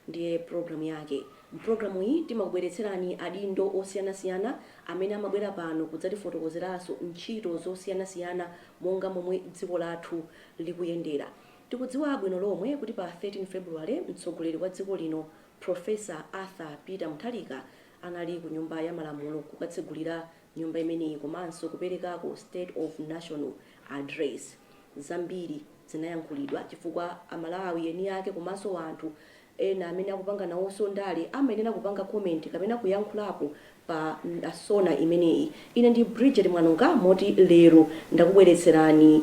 Ndiye programu yake. Mpulogalamu iyi timakubweretserani adindo osiyanasiyana amene amabwera pano kudzatifotokozeranso ntchito zosiyanasiyana monga momwe dziko lathu likuyendera. Tikudziwa bwino lomwe kuti pa 13 February mtsogoleri wa dziko lino, Professor Arthur Peter Mutharika, anali ku Nyumba ya Malamulo kukatsegulira nyumba imeneyi komanso kuperekako State of National Address. Zambiri zinayankhulidwa chifukwa Amalawi eni ake komanso anthu ena amene akupanga nawonso ndale amayenera kupanga comment kapena kuyankhulapo pa SONA imeneyi. Ine ndi Bridget Mwanuka, moti lero ndakubweretserani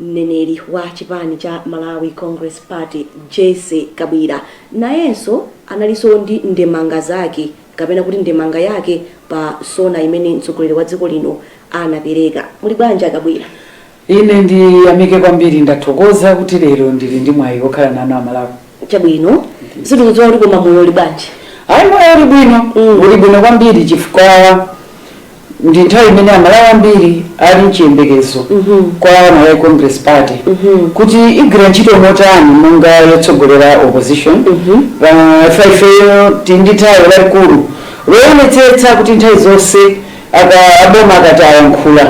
mneneri wa chipani cha Malawi Congress Party, Jesse Kabwira. Nayenso analinso ndi ndemanga zake kapena kuti ndemanga yake pa SONA imene mtsogoleri wa dziko lino anapereka. Muli bwanji, Akabwira? Ine ndiyamike kwambiri, ndathokoza kuti lero ndili ndi mwayi wokhala nanu Amalawi. Chabwino, sitikudziwa kuti koma moyo uli bwanji? Ayi, moyo uli bwino. Uli bwino kwambiri chifukwa ndi nthawi imene Amalawi ambiri ali mchiyembekezo kwa Malawi Congress Party kuti igwira ntchito motani monga yotsogolera opposition. Pa ifeyo tili ndi thayo lalikulu loonetsetsa kuti nthawi zonse aka aboma akati ayankhula,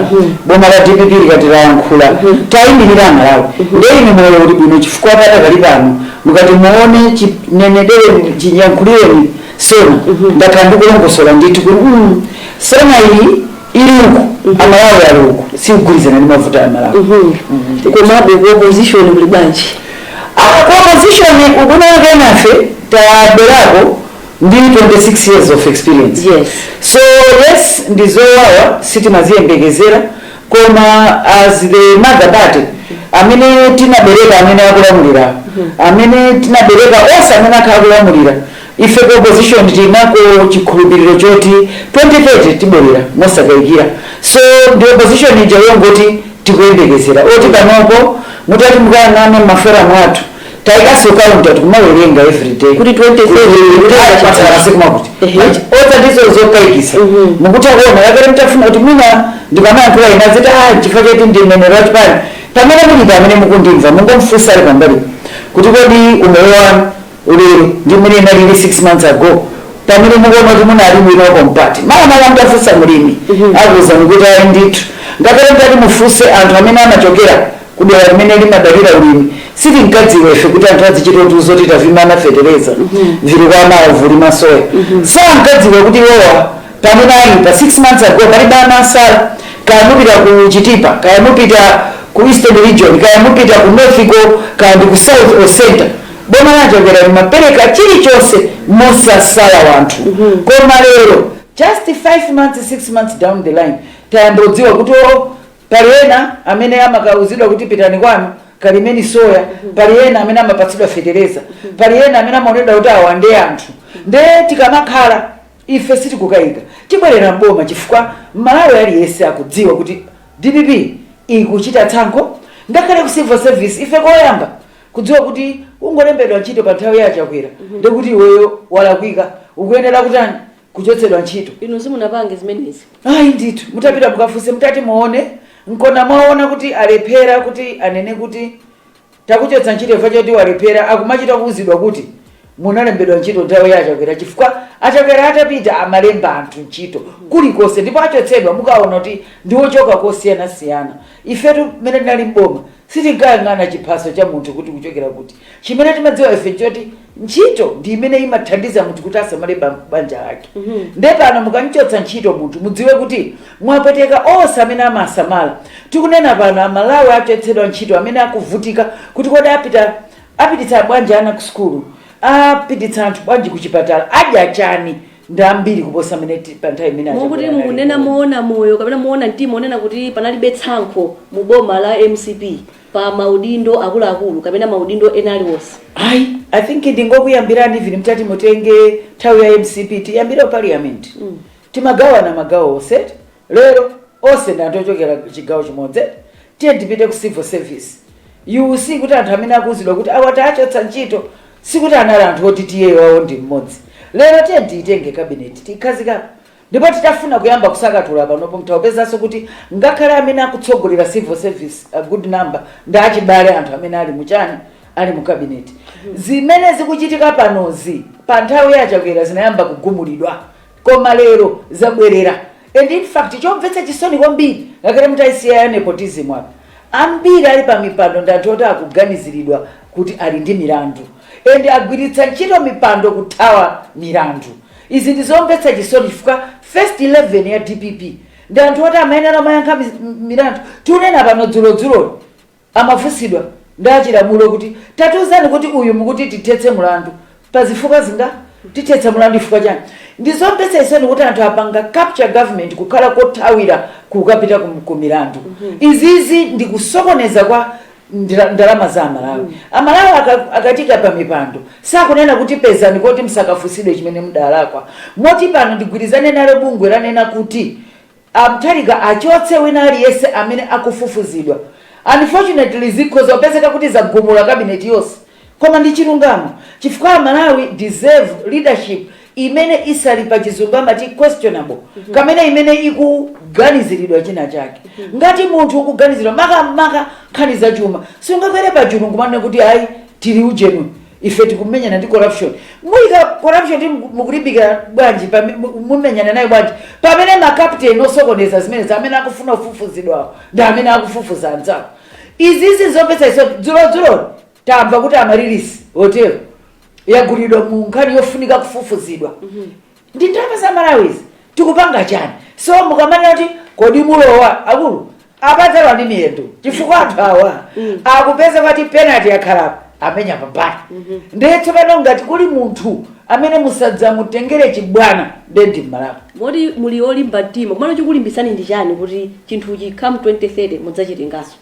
boma la DPP likati layankhula, tayimirira Amalawi. Ndiye ine moyo uli bwino chifukwa patakali pano mukati muone chinenedere chinyankhulireni SONA, ndakhala ndikulongosola ndithu kuti SONA iyi ili uku, Amalawi ali uku, sikugwirizana ndi mavuto a Malawi. Komabe ku opposition kuli bwanji? Ah, ku opposition ukuoneka nafe tabwerako ndi 26 years of experience. So yes, ndizowawa, sitimaziyembekezera, koma as the mother party amene tinabereka amene akulamulira, amene tinabereka onse amene akhala akulamulira, ife ku opposition tinako chikhulupiriro choti 2030 tibwerera mosakayikira. So ndi opposition ija yongoti tikuyembekezera, oti panopo mutati mukayang'ane ma forum athu, tayikaso counter, tikumawerenga everyday. Kuti 2030? Masiku makuti otsa ndizo zokayikisa. Mukuti akuona yakale mtafuna kuti mwina ndikamayankhula ina ziti, ah, chifukwa choti ndi mneneri wa chipani. Pamene muli, pamene mukundimva, mungomfunsa ali pambali kuti kodi umoyo wanu ulero ndi mmene inalili 6 months ago, pamene mukuona kuti munali bwinoko mpati? Makamaka mtafunsa mulimi, akuwuzani kuti ayi ndithu. Ngakhale mtati mufunse anthu amene amachokera kudera limene limadalira ulimi, sitinkadziwa ife kuti anthu azichita zoti tavimana fetereza vili kwa mavu limasoya. Sankadziwa kuti iwowa pamene ali pa 6 months ago palibe amasala. Kaya mupita ku Chitipa, kaya mupita ku Eastern Region, kaya mupita ku North, kaya ndi ku South or Center, boma lachokera limapereka chilichonse mosasala wanthu. Koma lero, just 5 months, 6 months down the line, tayambodziwa kuti o pali ena amene amakauzidwa kuti pitani kwanu kalimeni soya, pali ena amene amapatsidwa fetereza, pali ena amene amaonedwa kuti awa ndi anthu. Nde tikamakhala ife sitikukayika tibwerera mboma, chifukwa Malawi aliyense akudziwa kuti DPP ikuchita tsankho. Ngakhale ku civil service, ife koyamba kudziwa kuti ungolembedwa ntchito pa nthawi ya Chakwera, ndekuti iweyo walakwika, ukuyenera kutani? Kuchotsedwa ntchito. Inu simunapange zimenezi? Ayi ndithu. Mutapita mukafunse, mutati muone, nkona mwaona kuti alephera kuti anene kuti takuchotsa ntchito chifukwa choti walephera. Akumachita kuwuzidwa kuti munalembedwa ntchito nthawi ya Achakwera, chifukwa Achakwera atapita amalemba anthu ntchito kulikonse, ndipo achotsedwa mukaona kuti ndiwochoka kosiyanasiyana. Ifetu mmene tinali mboma sitinkayang'ana chiphaso cha munthu kuti kuchokera kuti. Chimene timadziwa ife nchoti ntchito ndi imene imathandiza munthu kuti asamale banja lake. Nde pano mukamchotsa ntchito munthu, mudziwe kuti mwapweteka onse amene amasamala. Tikunena pano, Amalawi achotsedwa ntchito amene akuvutika kuti kodi apita apititsa bwanji ana ku sukulu, apititsa anthu bwanji ku chipatala, adya chani, ndi ambiri kuposa amene pa nthawi imene Mokuti Achakwera anali mukunena kuona. Moona moyo kapena moona mtima onena kuti panalibe tsankho mu boma la MCP pa maudindo akuluakulu kapena maudindo ena aliwonse? Ayi, I think ndingokuyambirani, even mtati mutenge nthawi ya MCP, tiyambire parliament, timagawana magawo onse. Lero onse ndi anthu ochokera chigawo chimodzi. Tiye tipite ku civil service, you will see kuti anthu amene akuwuzidwa kuti awa taachotsa ntchito sikuti anali anthu oti tiye wawo ndi mmodzi. Lero tiye tiyitenge cabinet, tiyikhazikapo, ndipo titafuna kuyamba kusakatula panopo, mtawapezanso kuti ngakhale amene akutsogolera civil service, a good number ndi achibale anthu amene ali muchani, Ali mu cabinet. Zimene zikuchitika panozi, pa nthawi ya Chakwera zinayamba kugumulidwa, koma lero zabwerera. And in fact, chomvetsa chisoni kwambiri, ngakhale mutayisiya ya nepotism apa, ambiri ali pa mipando ndi anthu oti akuganiziridwa kuti ali ndi milandu and agwiritsa ntchito mipando kuthawa milandu. Izi ndizomvetsa chisoni chifukwa first 11 ya DPP ndi anthu oti amayenera mayankha milandu. Tikunena pano, dzulodzulo amafunsidwa ndi achilamulo kuti tatiuzani kuti uyu mukuti tithetse mulandu pazifukwa zinga, tithetsa mulandu chifukwa chani? Ndizomvetsa chisoni kuti anthu apanga capture government kukhala kothawira kukapita ku milandu. Izizi ndi kusokoneza kwa ndalama za Amalawi. Amalawi akatika pa mipando sakunena kuti pezani koti msakafunsidwe chimene mudalakwa. Moti pano ndigwirizane nalo bungwe lanena kuti a Mutharika achotse wina aliyense amene akufufuzidwa. Unfortunately, zikhoza kupezeka kuti zagumula cabinet yonse, koma ndi chilungamo chifukwa Amalawi deserve leadership imene isali, pa Chizungu amati questionable, kamene imene ikuganiziridwa china chake. Ngati munthu ukuganiziridwa makamaka nkhani zachuma, sungakwere pa chilungu manene kuti ayi, tili ujenu, ife tikumenyana ndi corruption. Muyika corruption ndi mukulimbikira bwanji, mumenyana nayo bwanji pamene makapteni osokoneza zimene amene akufuna kufufuzidwawo ndi amene akufufuza anzawo? Izizi zomvetsa iso. Dzulodzulo tamva kuti Amaryllis Hotel yagulidwa mu nkhani yofunika kufufuzidwa. Ndi ndalama za Malawizi, tikupanga chani? So mukamanena kuti kodi mulowa, akulu apadzalwa ndi miyendo chifukwa anthu awa akupeza kwati penalty yakhalapo, amenya pambali. Ndiye tsopano ngati kuli munthu amene musadzamutengere chibwana, ndiye ndi Mmalawi. Moti muli olimba mtima, komano chikulimbitsani ndi chani kuti chinthuchi come 2030 mudzachitenganso?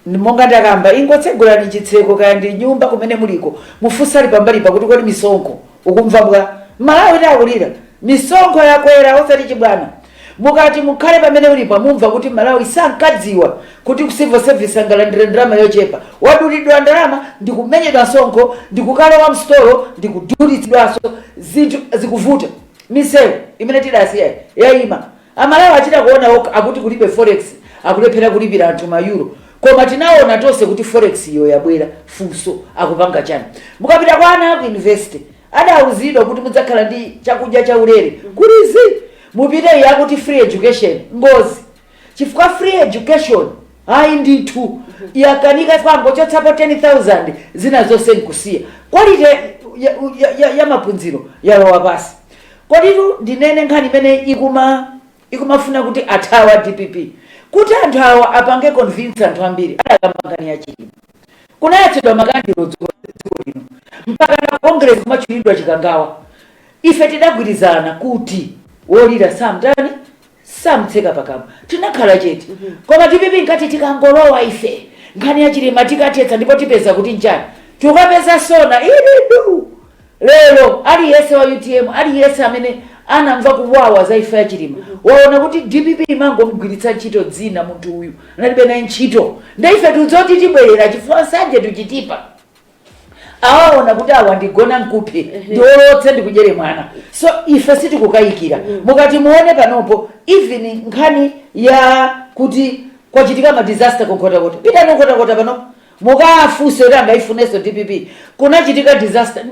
Monga ndakamba, ingotsegulani chitseko kaya ndi nyumba kumene muliko, mufunsali pambali pakuti kodi misonkho ukumva bwa? Malawi takulira, misonkho yakwera, osati chibwana. Mukati mukhale pamene mulipo, mumva kuti Malawi sankadziwa kuti ku civil service angalandire ndalama yochepa. Wadulidwa ndalama, ndikumenyedwa msonkho, ndikukalowa mstolo, ndikudulitsidwanso, zinthu zikuvuta. Misewu imene tidasiya yayima, Amalawi achita kuona okha. Akuti kulibe forex, akulephera kulipira anthu ma euro, koma tinaona tonse kuti forex iyo yabwera. Funso, akupanga chani? Mukapita kwa ana aku university, adauzidwa kuti mudzakhala ndi chakudya chaulere, kulizi mupite iye akuti free education. Ngozi, chifukwa free education ayi ndithu yakanika. Kwangochotsapo 10,000, zina zonse nkusiya, quality ya maphunziro yalowa pasi. Koditu ndinene nkhani imene ikumafuna kuti athawa DPP, kuti anthu awa apange convince anthu ambiri, adakamba nkhani ya Chilima. Kunayatsidwa makandilo dziko lino, mpaka na Congress kumachulidwa Chikangawa. Ife tidagwirizana kuti wolira samtani, samtseka pakamwa. Tinakhala chete, koma DPP nkati tikangolowa ife nkhani ya Chilima tikathetsa, ndipo tipeza kuti nchani? Tikapeza sona ilidu. Lero aliyense wa UTM, aliyense amene anamva kuwawa za imfa ya Chilima, waona kuti DPP imangomugwiritsa ntchito dzina, munthu uyu analibe naye ntchito. Nde ife tidzoti tibwerera chifukwa nsanje tuchitipa. Awaona kuti awa ndigona nkuphe, ndiolotse, ndikudyere mwana. So ife sitikukayikira. Mukati muone panopo, even nkhani ya kuti kwachitika ma disaster kuNkhotakota, pitani kuNkhotakota panopo mukafunse kuti angaifunenso DPP. Kunachitika disaster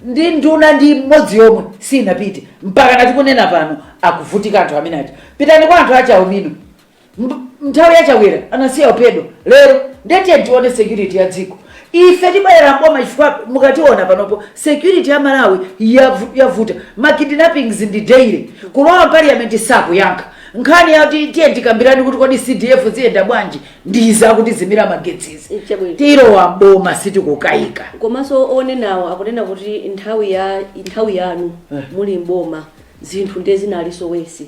ndi nduna ndi mmodzi yomwe sinapite, mpaka natikunena pano akuvutika anthu amene aja. Pitani kwa anthu achaumino, nthawi yaChakwera anasiya uphedwa, lero ndetiye tione security ya dziko. Ife tibwerera mboma chifukwa mukationa panopo, security ya Malawi yavuta, ma kidnappings ndi daily. Kulowa parliament sakuyankha nkhani yati tiye tikambirani kuti kodi CDF ziyenda bwanji, ndiza kuti zimira magetsizi. Chabwino. Tilowa mboma, sitikukayika. Komanso onenawo akunena kuti nthawi yanu muli mboma zinthu ndiye zinalinso worse.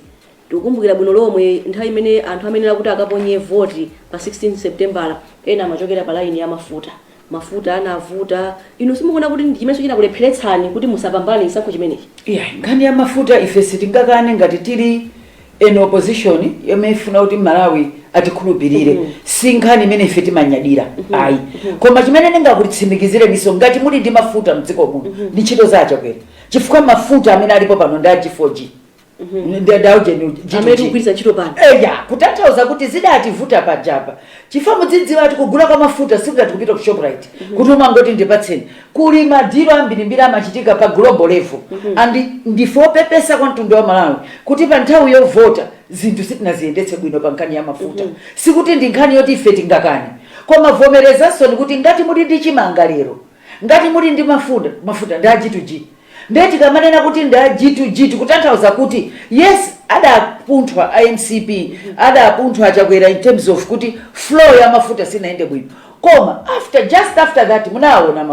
Tikukumbukira bwino lomwe nthawi imene anthu amenera kuti akaponye voti pa 16 Septembala, ena amachokera pa laini ya mafuta, mafuta anavuta. Inu simukuona kuti ndi chimenso chinakulepheretsani kuti musapambane chisankho chimenechi? Yeah, nkhani ya mafuta ife sitingakane ngati tili in opposition yomwe ifuna kuti Malawi atikhulupirire. Si nkhani imene ife timanyadira ayi, koma chimene ndingakutsimikizireniso, ngati muli ndi mafuta mdziko muno, ndi ntchito za aChakwera, chifukwa mafuta amene alipo pano ndi a G4G. Ndaujeni. Amene tikugwiritsa ntchito pano. Eya, kutanthauza kuti zidativuta pajapa, chifukwa mudzidziwa kuti kugula kwa mafuta sikungati kupita ku Shoprite kuti umangoti ndipatseni. Kuli ma deal ambirimbiri amachitika pa global level, and ndife opepesa kwa mtundu wa Malawi kuti pa nthawi yovota zinthu sitinaziyendetse bwino pa nkhani ya mafuta. Sikuti ndi nkhani yoti ife tingakane, koma vomerezanso kuti ngati muli ndi chimanga lero, ngati muli ndi mafuta, mafuta ndi a G2G. Ndiye tikamanena kuti ndi a G2G, tikutanthauza kuti yes, adapunthwa iMCP, adapunthwa Achakwera in terms of kuti flow ya mafuta sinaende bwino, koma after, just after that, munaona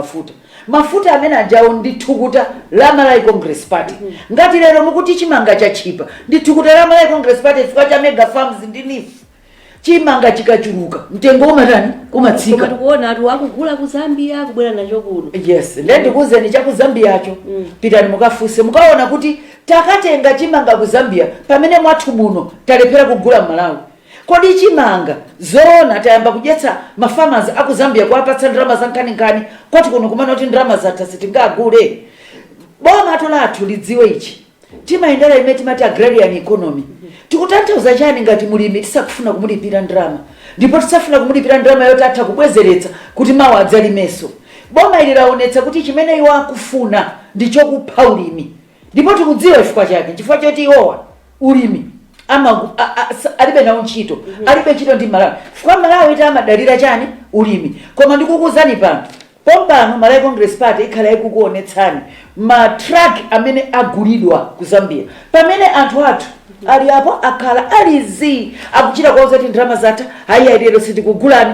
mafuta amene ajawo ndi thukuta la Malawi Congress Party. Ngati lero mukuti chimanga chachipa, ndi thukuta la Malawi Congress Party chifukwa cha mega farms ndi NEEF. Chimanga chikachuluka, mtengo umatani? Umatsika. Koma tikuona atu akugula ku Zambia, kubwera nacho kuno. Yes, ndiye ndikuwuzeni cha ku Zambiyacho. Pitani mukafunse, mukaona kuti takatenga chimanga ku Zambia pamene mwathu muno talephera kugula m'Malawi. Kodi chimanga zoona tayamba kudyetsa ma farmers aku Zambia, kuwapatsa ndalama za nkhaninkhani, kwati kuno kumana kuti ndalama zatha, sitingagule? Boma lathu lidziwe ichi: timayendera imene timati agrarian economy. Tikutanthauza chani ngati mulimi tisakufuna kumulipira ndalama, ndipo tisafuna kumulipira ndalama yoti atha kubwezeretsa kuti mawa adzalimenso? Boma ili laonetsa kuti chimene iwo akufuna ndi chokupha ulimi, ndipo tikudziwa chifukwa chake, chifukwa choti iwowa ulimi alibe nawo ntchito, alibe ntchito ndi Malawi, chifukwa Malawi iti amadalira chani? Ulimi. Koma ndikukuwuzani pano, pompano Malawi Congress Party ikhala ikukuonetsani ma truck amene agulidwa ku Zambia, pamene anthu athu ali apo akhala alizi akuchita kuwauza kuti ndalama zatha, hayi, lero sitikugulani.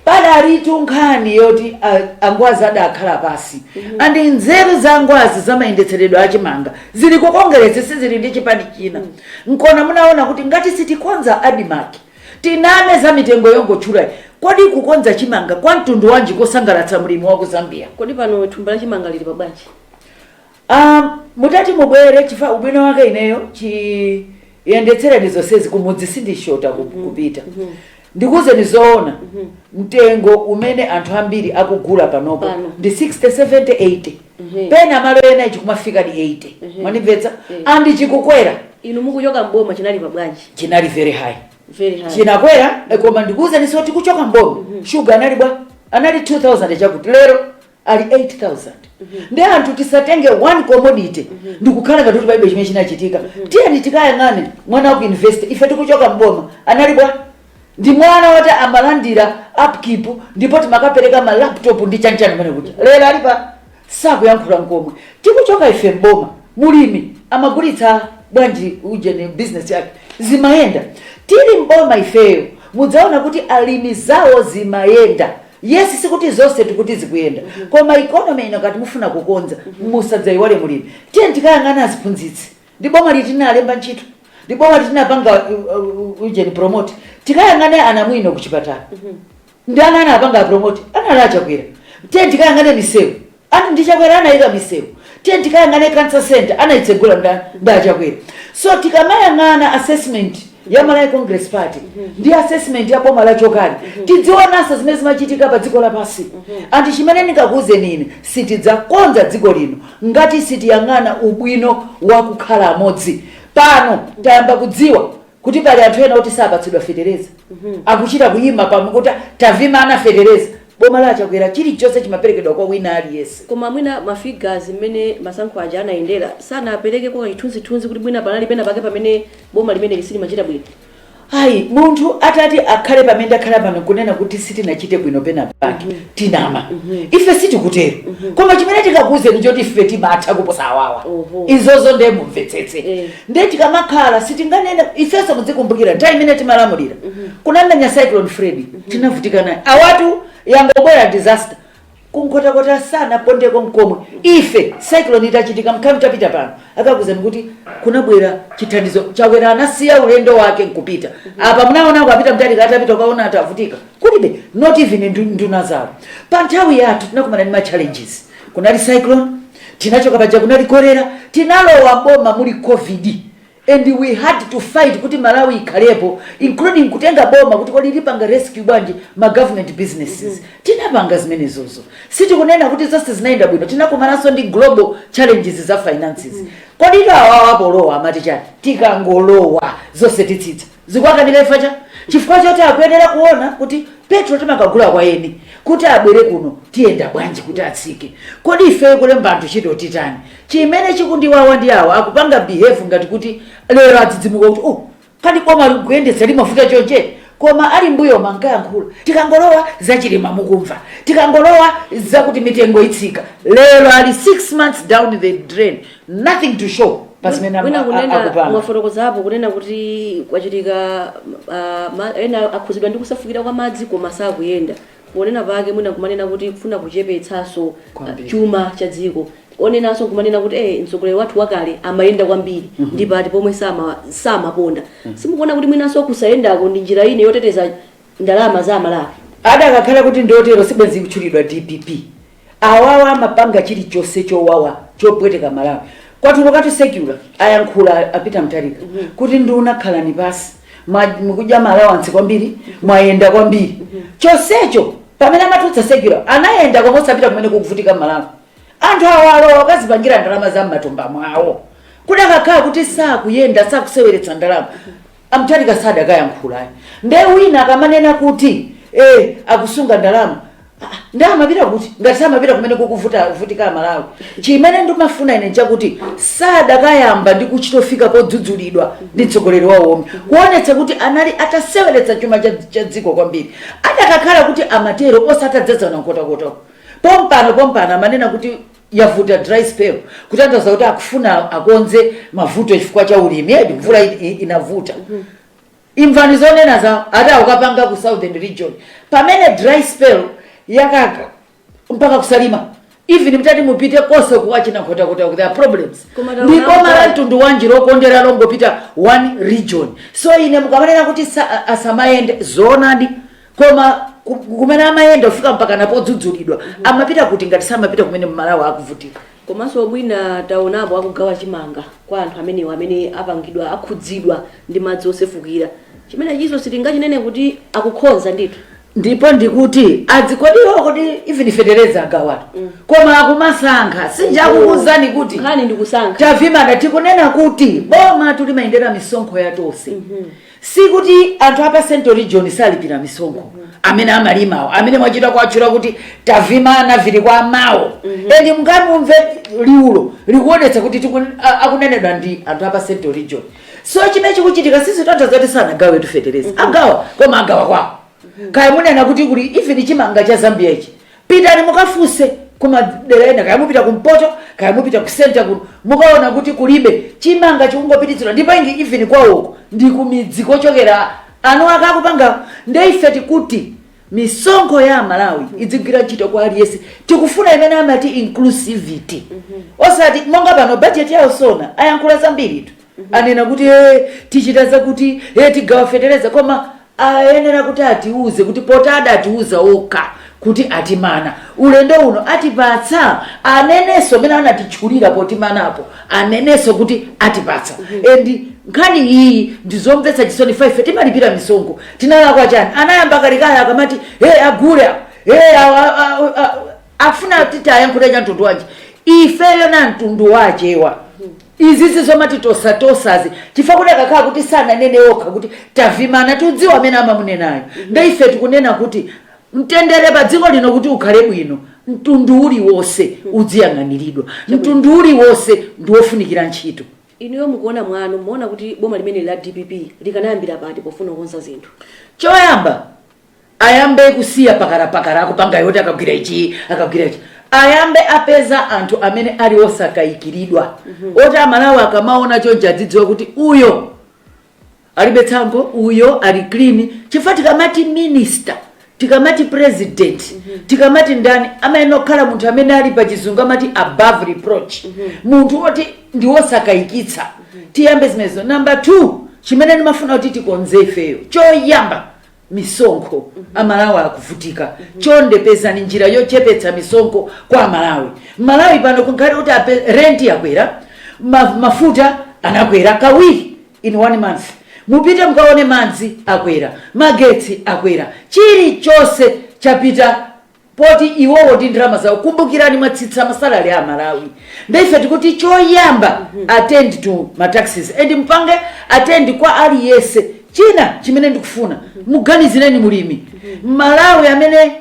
Padalitu nkhani yoti angwazi adakhala pasi, and nzeru za angwazi zamayendetseredwe achimanga zili ku Congress, sizili ndi chipani china. Nkona munaona kuti ngati sitikonza ADMARC, tiname za mitengo yongotchula. Kodi kukonza chimanga kwa mtundu wanji kosangalatsa mlimi wa ku Zambia? Kodi pano thumba la chimanga lili pabwanji? Mutati mubwere, chifukwa ubwino wake ineyo chiyendetsereni zonsezi kumudzi, sindishota kupita. Ndikuwuzeni zoona, mtengo umene anthu ambiri akugula panopo Pano. ndi 60, 70, 80. Pena malo ena ichi kumafika di 80. Mwandimvetsa? And chikukwera. Inu mukuchoka mboma chinali pabwanji? Chinali very high. Very high. Chinakwera, koma ndikuwuzeni soti kuchoka mboma shuga anali bwa? Anali 2000 chakuti, lero ali 8000. Ndi anthu tisatenge one commodity ndikukhala ngati kuti palibe chimene chinachitika. Tiyeni tikayang'ane mwana waku university, ife tikuchoka mboma anali bwa? Ndi mwana woti amalandira upkeep, ndipo timakapereka ma laptop ndi chanchani mene kuti lero alipa sakuyankhula nkomwe. Tikuchoka ife mboma, mulimi amagulitsa bwanji ujeni business yake? Zimayenda. Tili mboma ifeyo, mudzaona kuti alimi zawo zimayenda. Yes, sikuti zonse tikuti zikuyenda, koma economy ino ngati mufuna kukonza, musadzayiwale mulimi. Tiye tikayang'ana aziphunzitsi. Ndi boma litinalemba ntchito, ndi boma litinapanga ujeni promote. Tikayang'ane anamwino kuchipatala, ndi ana anapanga promote, anali Achakwera. Tiye tikayang'ane misewu, ani ndiChakwera anayika misewu. Tiye tikayang'ane cancer center, anayitsegula nda Achakwera. So tikamayang'ana assessment ya Malawi Congress Party ndi assessment ya boma lachokali, tidzionanso zimene zimachitika pa dziko lapansi. And chimene ndingakuwuzeni ine, sitidzakonza dziko lino ngati sitiyang'ana ubwino wa kukhala amodzi. Pano tayamba kudziwa kuti pali anthu ena oti sapatsidwa fetereza, akuchita kuyima pamwe kuti tavimana fetereza. Boma la Chakwera chilichonse chimaperekedwa kwa wina aliyense. Koma mwina ma figures mmene masankho aja anayendera sanapereke kwa chithunzithunzi kuti mwina panali pena pake pamene boma limene silimachita bwino? Ayi, munthu atati akhale pamene ndakhala pano kunena kuti sitinachite bwino pena pake, tinama. Ife sitikutero, koma chimene tikakuwuzeni choti ife timatha kuposa awawa. Izozo ndiye mumvetsetse. Ndiye tikamakhala sitinganene ifenso. Muzikumbukira nthawi imene timalamulira kunamenya Cyclone Freddy, tinavutika naye. Awatu yangobwera disaster kunkhotakota, sana pondeko nkomwe. Ife cyclone itachitika, mkhamu tapita pano, akakuzani kuti kunabwera chithandizo. Chakwera anasiya ulendo wake nkupita apa. Munaona apita mtalika, atapita ukaona atavutika kulibe, not even nduna zawo. Pa nthawi yathu tinakumana ndi ma challenges. Kunali cyclone, tinachoka paja kunali kolera, tinalowa boma muli COVID. And we had to fight kuti Malawi ikhalepo, including kutenga boma kuti kodi lipanga rescue bwanji ma government businesses. Tinapanga zimenezozo. Sitikunena kuti zonse zinayenda bwino. Tinakumananso ndi global challenges za finances. Kodi ito awawa polowa amati chani? Tikangolowa zonse titsitsa. Zikuakanika ifacha chifukwa choti akuyenera kuona kuti petrol timakagula kwa eni kuti abwere kuno, tiyenda bwanji kuti atsike? Kodi ife kulemba anthu ntchito titani? Chimene chikundiwawa ndi awa akupanga behave ngati kuti lero adzidzimuka kuti, "Oh, kani boma likuyendetsa limafuta chonche?" Koma ali mbuyo mankayankhula, "Tikangolowa zachilima mukumva, tikangolowa zakuti mitengo itsika." Lero ali 6 months down the drain, nothing to show pazimene Mwina kunena akupanga. Mwafotokozapo kunena kuti kwachitika ena akhuzidwa ndi kusefukira kwa madzi koma sakuyenda. Ponena pake mwina kumanena kuti kufuna kuchepetsanso Kwambiri. chuma cha dziko, onenanso kumanena kuti mtsogoleri wathu wakale amayenda kwambiri, ndi pati pomwe samaponda. Simukuona kuti mwinanso kusayendako ndi njira ine yoteteza ndalama za Amalawi? Adakakhala kuti ndotero, sibwenzi kutchulidwa DPP. Awawa amapanga chilichonse chowawa chopweteka Malawi. Kwatuluka circular, ayankhula a Peter Mutharika kuti nduna khalani pasi, mukudya ma allowance kwambiri, mwayenda kwambiri. Chonsecho pamene amatulutsa circular anayenda, koma osapita kumene kukuvutika Malawi. Anthu awa alowa akazipangira ndalama za m'matumba mwawo. Kudakakhala kuti sakuyenda, sakuseweretsa ndalama, a Mutharika sadakayankhula. Nde wina akamanena kuti akusunga ndalama, nde amapita kuti ngati samapita kumene kukuvuta kuvutika Malawi? Chimene ndimafuna ine nchakuti sadakayamba ndi kuchitofika podzudzulidwa ndi mtsogoleri wawo omwe, kuonetsa kuti anali ataseweretsa chuma cha dziko kwambiri. Adakakhala kuti amatero, osatadzazana nkhotakotako pompano pompano. Amanena kuti yavuta dry spell, kutanthauza kuti akufuna akonze mavuto chifukwa cha ulimi edi, mvula inavuta. Imvani zonena za ati akukapanga ku southern region pamene dry spell yakaka mpaka kusalima. Even mtati mupite konse kuwachina Nkhotakota, there are problems. Koma Ndi boma la mtundu wanji lokondera longopita one region? So ine mukamanena kuti asamayende, zoonadi, koma kumene amayenda kufika mpaka napodzudzulidwa, amapita kuti ngati samapita kumene Mmalawi akuvutika? Komanso mwina taonapo akugawa chimanga kwa anthu amenewa amene apangidwa akhudzidwa ndi madzi osefukira. Chimene chiso sitingachinene kuti akukhonza ndithu. Ndipo ndikuti adzikodiwo kuti even fetereza agawatu, koma akumasankha. Sinjakukuuzani kuti Nkhani ndikusankha. Tavimana tikunena kuti boma tulimayendera misonkho ya tonse. Sikuti anthu apa Central Region salipira misonkho, amene amalimawo, amene mwachita kuatchula kuti tavimana vili kwa amawo, and mungamumve liulo likuonetsa kuti akunenedwa ndi anthu apa Central Region. So chimene chikuchitika sizitontha zoti sanagawe tufetereza. Agawa, koma agawa kwawo. Kaya munena kuti kuli even chimanga cha Zambia ichi, pitani mukafunse kumadera ena, kaya mupita kumpoto, kaya mupita ku center kuno, mukaona kuti kulibe chimanga, chikungopititsidwa. Ndipo ingi even kwawoko ndi kumidzi kochokera anu akakupanga. Nde ife tikuti misonkho ya Malawi idzigwira ntchito kwa aliyense. Tikufuna imene amati inclusivity, osati monga pano budget yawo sona ayankhula zambiritu, anena kuti tichita zakuti, tigawa fetereza, koma ayenera kuti atiuze kuti potada atiuza okha kuti atimana ulendo uno atipatsa, anenenso amene anatitchulira potimanapo, anenenso kuti atipatsa. And nkhani iyi ndizomvetsa chisoni. Ife timalipira misonkho, tinalakwa chani? Anayamba kalekale akamati he agule he afuna titi ayankhule cha mtundu wanji? Ifeyo na mtundu wachewa izi zizomati tosatosazi, chifukwa kuti akakhala kuti sananene okha kuti tavimana, tudziwa amene amamunenayo. Nde ife tikunena kuti mtendere pa dziko lino kuti ukhale bwino, mtundu uliwonse udziyang'aniridwa, mtundu uliwonse ndi wofunikira ntchito. Inuyo mukuona mwanu, muona kuti boma limene la DPP likanayambira pati pofuna kukonza zinthu? Choyamba ayambe kusiya pakarapakara akupanga yoti akagwira ichi, akagwira ichi. Ayambe apeza anthu amene ali osakayikiridwa, oti Amalawi akamaona chonchi adzidziwa kuti uyo alibe tsankho, uyo ali clean. Chifukwa tikamati minister, tikamati president, tikamati ndani, amayenera kukhala munthu amene ali pachizungu amati above reproach, munthu oti ndi wosakayikitsa. Tiyambe zimenezo. Number 2, chimene ndimafuna kuti tikonze ifeyo, choyamba misonkho. Amalawi akuvutika. Chonde pezani njira yochepetsa misonkho kwa Amalawi. Malawi pano kunkhale kuti renti yakwera, mafuta anakwera kawiri. in one month. Mupite mukaone, madzi akwera, magetsi akwera, chilichonse chapita poti iwowo ndi ndalama zawo. Kumbukirani, mwatsitsa ma salary a Malawi. Ndeife tikuti choyamba, attend to ma taxes and mpange attend kwa aliyense. China chimene ndikufuna muganizireni mulimi. Malawi amene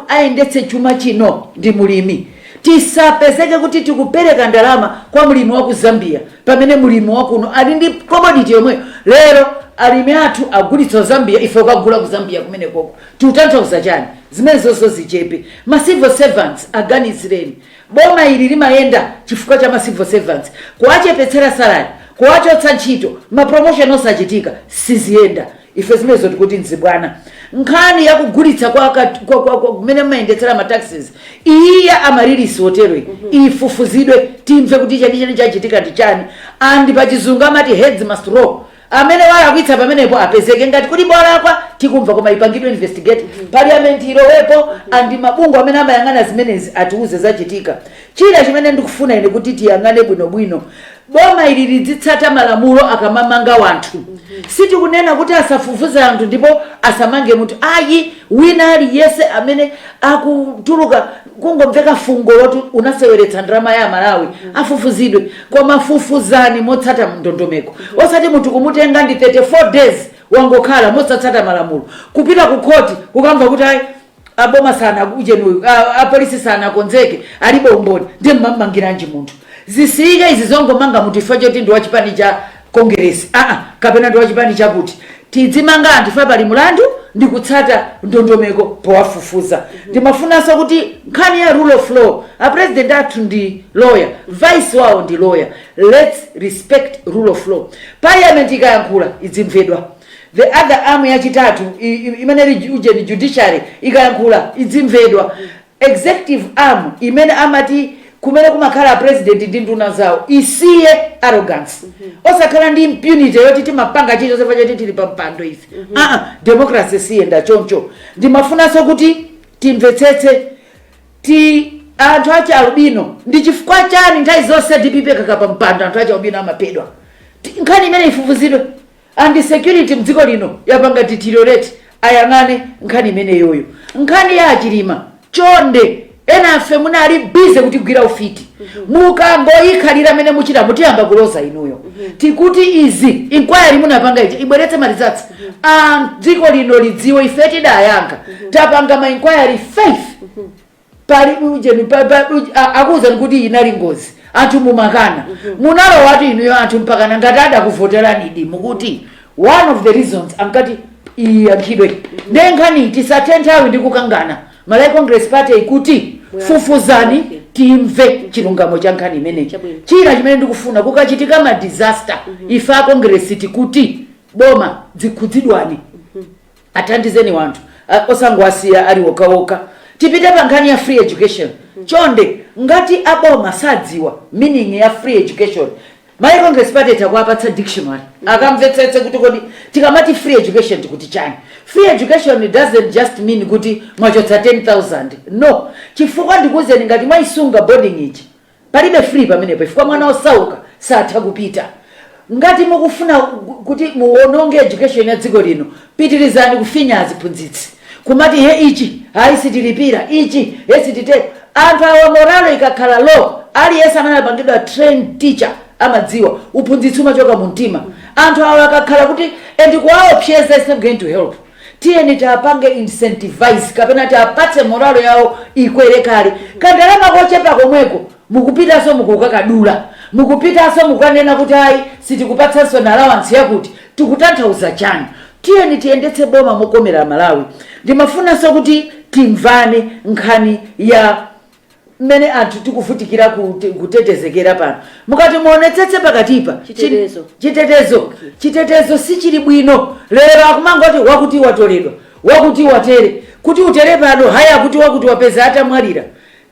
ayendetse chuma chino ndi mulimi. Tisapezeke kuti tikupereka ndalama kwa mlimi wa ku Zambia pamene mulimi wakuno ali ndi commodity yomweyo. Lero alimi athu agulitsa Zambia, ife ukagula ku Zambia kumene koko. Tikutanthauza chani? Zimene zonso zichepe. Ma civil servants, aganizireni. Boma ili limayenda chifukwa cha ma civil servants. Kuwachepetsera salary, kuwachotsa ntchito, ma promotion osachitika, siziyenda. Ife zimenezo tikuti nzibwana. Nkhani yakugulitsa kwa kumene mmayendetsera ma taxes, iya Amaryllis Hotel, ifufuzidwe, timve kuti chenicheni chachitika ndi chani. And pachizungu amati heads must roll. Amene walakwitsa pamenepo apezeke. Ngati kuti bolakwa tikumva, koma ipangidwe investigate, parliament ilowepo and mabungwe amene amayang'ana zimenezi atiuze zachitika. China chimene ndikufuna ine kuti tiyang'ane bwinobwino, boma ili lidzitsata malamulo akamamanga wanthu. Sitikunena kuti asafufuze anthu ndipo asamange munthu, ayi. Wina aliyense amene akutuluka, kungomveka fungo loti unaseweretsa ndalama ya Malawi, afufuzidwe. Koma fufuzani motsata ndondomeko, osati munthu kumutenga ndi 34 days wangokhala mosatsata malamulo, kupita ku khoti kukamva kuti ayi, aboma sana ujenuyu, apolisi sanakonzeke, alibe umboni. Ndiye mmamangiranji munthu? Zisiyike izi zongomanga munthu ifo choti ndi wachipani cha Kongeresi, aa, kapena ndi wachipani chakuti. Tidzimanga anthu ife pali mulandu ndi kutsata ndondomeko powafufuza. Ndimafunanso kuti nkhani ya rule of law, a president athu ndi lawyer, vice wawo ndi lawyer, let's respect rule of law. Parliament ikayankhula idzimvedwa. The other arm yachitatu imene ili ujeni, judiciary, ikayankhula idzimvedwa. Executive arm imene amati kumene kumakhala president ndi nduna zawo isiye arrogance, osakhala ndi impunity yoti timapanga chilichonse choti tili pa mpando ife. Aa, democracy siyenda choncho. Ndimafunanso kuti timvetsetse ti anthu achi albino, ndi chifukwa chani nthawi zonse DPP kakapa mpando anthu achi albino amaphedwa? Nkhani imene ifufuzidwe. And security mdziko lino yapanga deteriorate, ayang'ane nkhani imeneyoyo. Nkhani ya achilima, chonde, ena afe munali busy kutigwira ufiti, mukangoyikhalira amene muchita mutiyamba kuloza inuyo. Tikuti izi inquiry munapanga iji ibweretse ma results, a dziko lino lidziwe. Ife tidayankha, tapanga ma inquiry 5. Pali ujeni akuwuzani kuti inali ngozi, anthu mumakana, munalowatu inuyo. Anthu mpakana ngati adakuvoteranidi, mukuti one of the reasons ankati iyankhidwe. Ndiye nkhani tisathe nthawi ndi kukangana. Malawi Congress Party ikuti fufuzani, timve chilungamo cha nkhani imeneyi. Chabwino. China chimene ndikufuna, kukachitika ma disaster, ife a Congress tikuti boma dzikhudzidwani, athandizeni wanthu, osangowasiya ali wokawoka. Tipite pa nkhani ya free education. Chonde, ngati aboma sadziwa meaning ya free education, Malawi Congress Party takuapatsa dictionary, akamvetsetse kuti kodi tikamati free education tikuti chani. Free education doesn't just mean kuti mwachotsa 10,000, no. Chifukwa ndikuwuzeni, ngati mwayisunga boarding iji, palibe free pamenepo, chifukwa mwana osauka satha kupita. Ngati mukufuna kuti muwononge education ya dziko lino, pitirizani kufinya aziphunzitsi, kumati he ichi hayi sitilipira, ichi he sititero. Anthu awa morale ikakhala low, aliyense amene apangidwa trained teacher amadziwa uphunzitsi umachoka mu mtima. Anthu awa akakhala kuti and kuwaopseza is not going to help. Tiyeni tiapange incentivize kapena tiapatse morale yawo ikwere kale. Kandalama kochepa komweko mukupitanso mukukakadula, mukupitanso mukanena kuti ayi, sitikupatsanso na allowance yakuti. Tikutanthauza chani? Tiyeni tiyendetse boma mokomera Malawi. Ndimafunanso kuti timvane nkhani ya mmene anthu tikuvutikira kutetezekera pano. Mukati muonetsetse pakatipa Chitetezo. Chitetezo, chitetezo sichili bwino. Lero akumangoti wakuti watoledwa, wakuti watere, kuti utere pano haya, kuti wakuti wapeza atamwalira.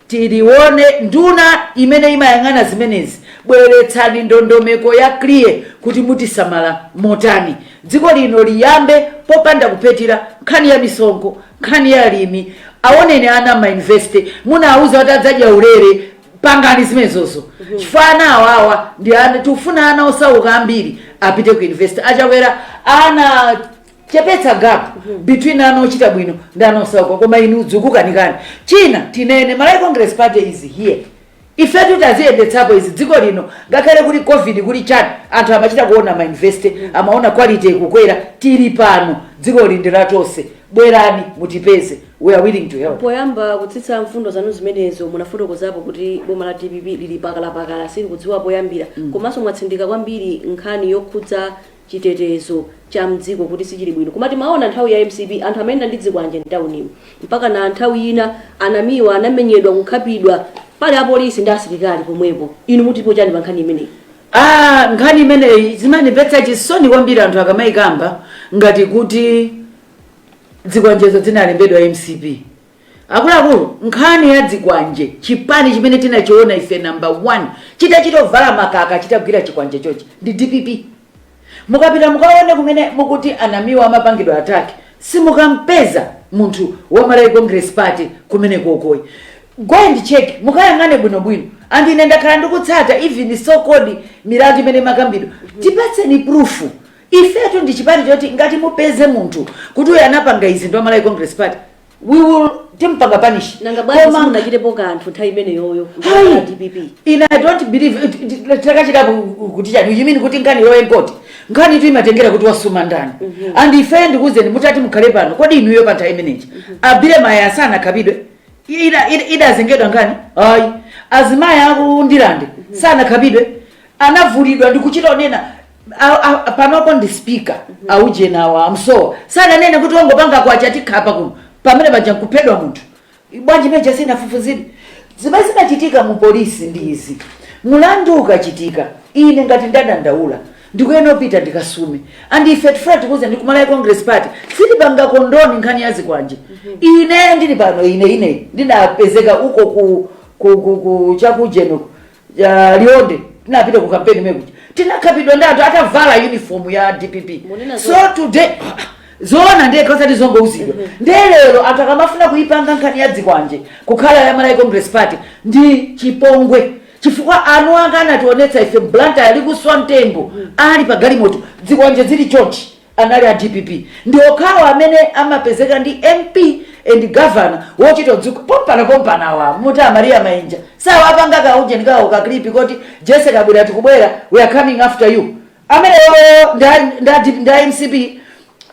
Tilione nduna imene imayang'ana zimenezi, bweretsani ndondomeko ya clear kuti mutisamala motani. Dziko lino liyambe popanda kupetera nkhani ya misonkho, nkhani ya alimi. Aoneni ana ma university, munawuza kuti adzadya ulere, pangani zimenezozo, chifukwa ana awawa ndi ana tikufuna, ana osauka ambiri. Apite ku university. Achakwera anachepetsa gap between ana ochita bwino ndi ana osauka, koma inu dzukukanikani. China tinene, Malawi Congress Party is here. Ifetu taziyendetsapo izi dziko lino, ngakhale kuli COVID, kuli chani, anthu amachita kuona ma university, amaona quality ikukwera. Tili pano, dziko lindi latonse, bwerani mutipeze, we are willing to help. Poyamba kutsitsa mfundo zanu zimenezo, munafotokozapo kuti boma la DPP lili pakalapakala, sili kudziwa poyambira. Komanso mwatsindika kwambiri nkhani yokhudza chitetezo cha mdziko kuti sichili bwino. Koma timaona nthawi ya MCP anthu amayenda ndi zikwanje mtaunimu, mpaka na nthawi ina anamiwa anamenyedwa, kukhapidwa pali apolisi ndi asilikali pomwepo. Inu mutipo chani pa nkhani imeneyi? Ah, nkhani imeneyi zimandipetsa chisoni kwambiri anthu akamayikamba ngati kuti zikwanjezo zinalembedwa MCP. Akuluakulu, nkhani ya zikwanje, chipani chimene tinachiona ife number one chitachitovala makaka, chitagwira chikwanje chochi, ndi DPP. Mukapita mukaone kumene mukuti anamiwa amapangidwa attack, simukampeza munthu wa Malawi Congress Party kumene kokoyi. Go and check, mukayang'ane bwinobwino. And ine ndakhala ndikutsata even so called milandu imene makambidwa. Tipatseni proof. Ifetu ndi chipani choti ngati mupeze munthu kuti uyu anapanga izi ndi wa Malawi Congress Party, we will timpanga punish. Nanga bwanji simunachitepo kanthu nthawi imeneyoyo Hayi. DPP? Ine I don't believe takachitapo kuti chani. You mean kuti nkhani yoye nkoti nkhani tu imatengera kuti wasuma ndani? And ife ndikuwuzeni, mutati mukhale pano, kodi inuyo pa nthawi imeneji abire maya sanakhapidwe? Idazengedwa nkhani? Ayi. Azimayi akundilande sanakhapidwe? Anavulidwa ndikuchita onena panopo ndi speaker aujenawa amsowa sananene kuti wangopanga kwacha tikhapa kuno pamene paja nkuphedwa munthu? Bwanji meja sinafufuzidwe? Zimene zimachitika mu polisi ndi izi: mulandu ukachitika, ine ngati ndadandaula, ndikuyena opita ndikasume. And ife tifuna tikuze ndi kumalawi Congress Party sitipanga condone nkhani ya zikwanje. Ine ndili pano, ine ndinapezeka uko ku chakujeno ya Lionde, tinapita ku kampeni mekuja, tinakhapidwa ndi anthu atavala uniform ya DPP. Munena So today zoona ndiye osati zongouzidwa. Ndiye lero anthu akamafuna kuipanga nkhani ya zikwanje kukhala ya Malawi Congress Party ndi chipongwe, chifukwa anu anga anationetsa ife Blantyre likuswa mtengo ali pa galimoto, zikwanje zili chonchi, anali a DPP. Ndi okhawo amene amapezeka ndi MP and governor wochita dziko pompana pompana. Awa muti Amaria Mainja sawapanga kaujeni kawo ka clip koti Jesse Kabwera tikubwera, we are coming after you. Ameneyo nda MCP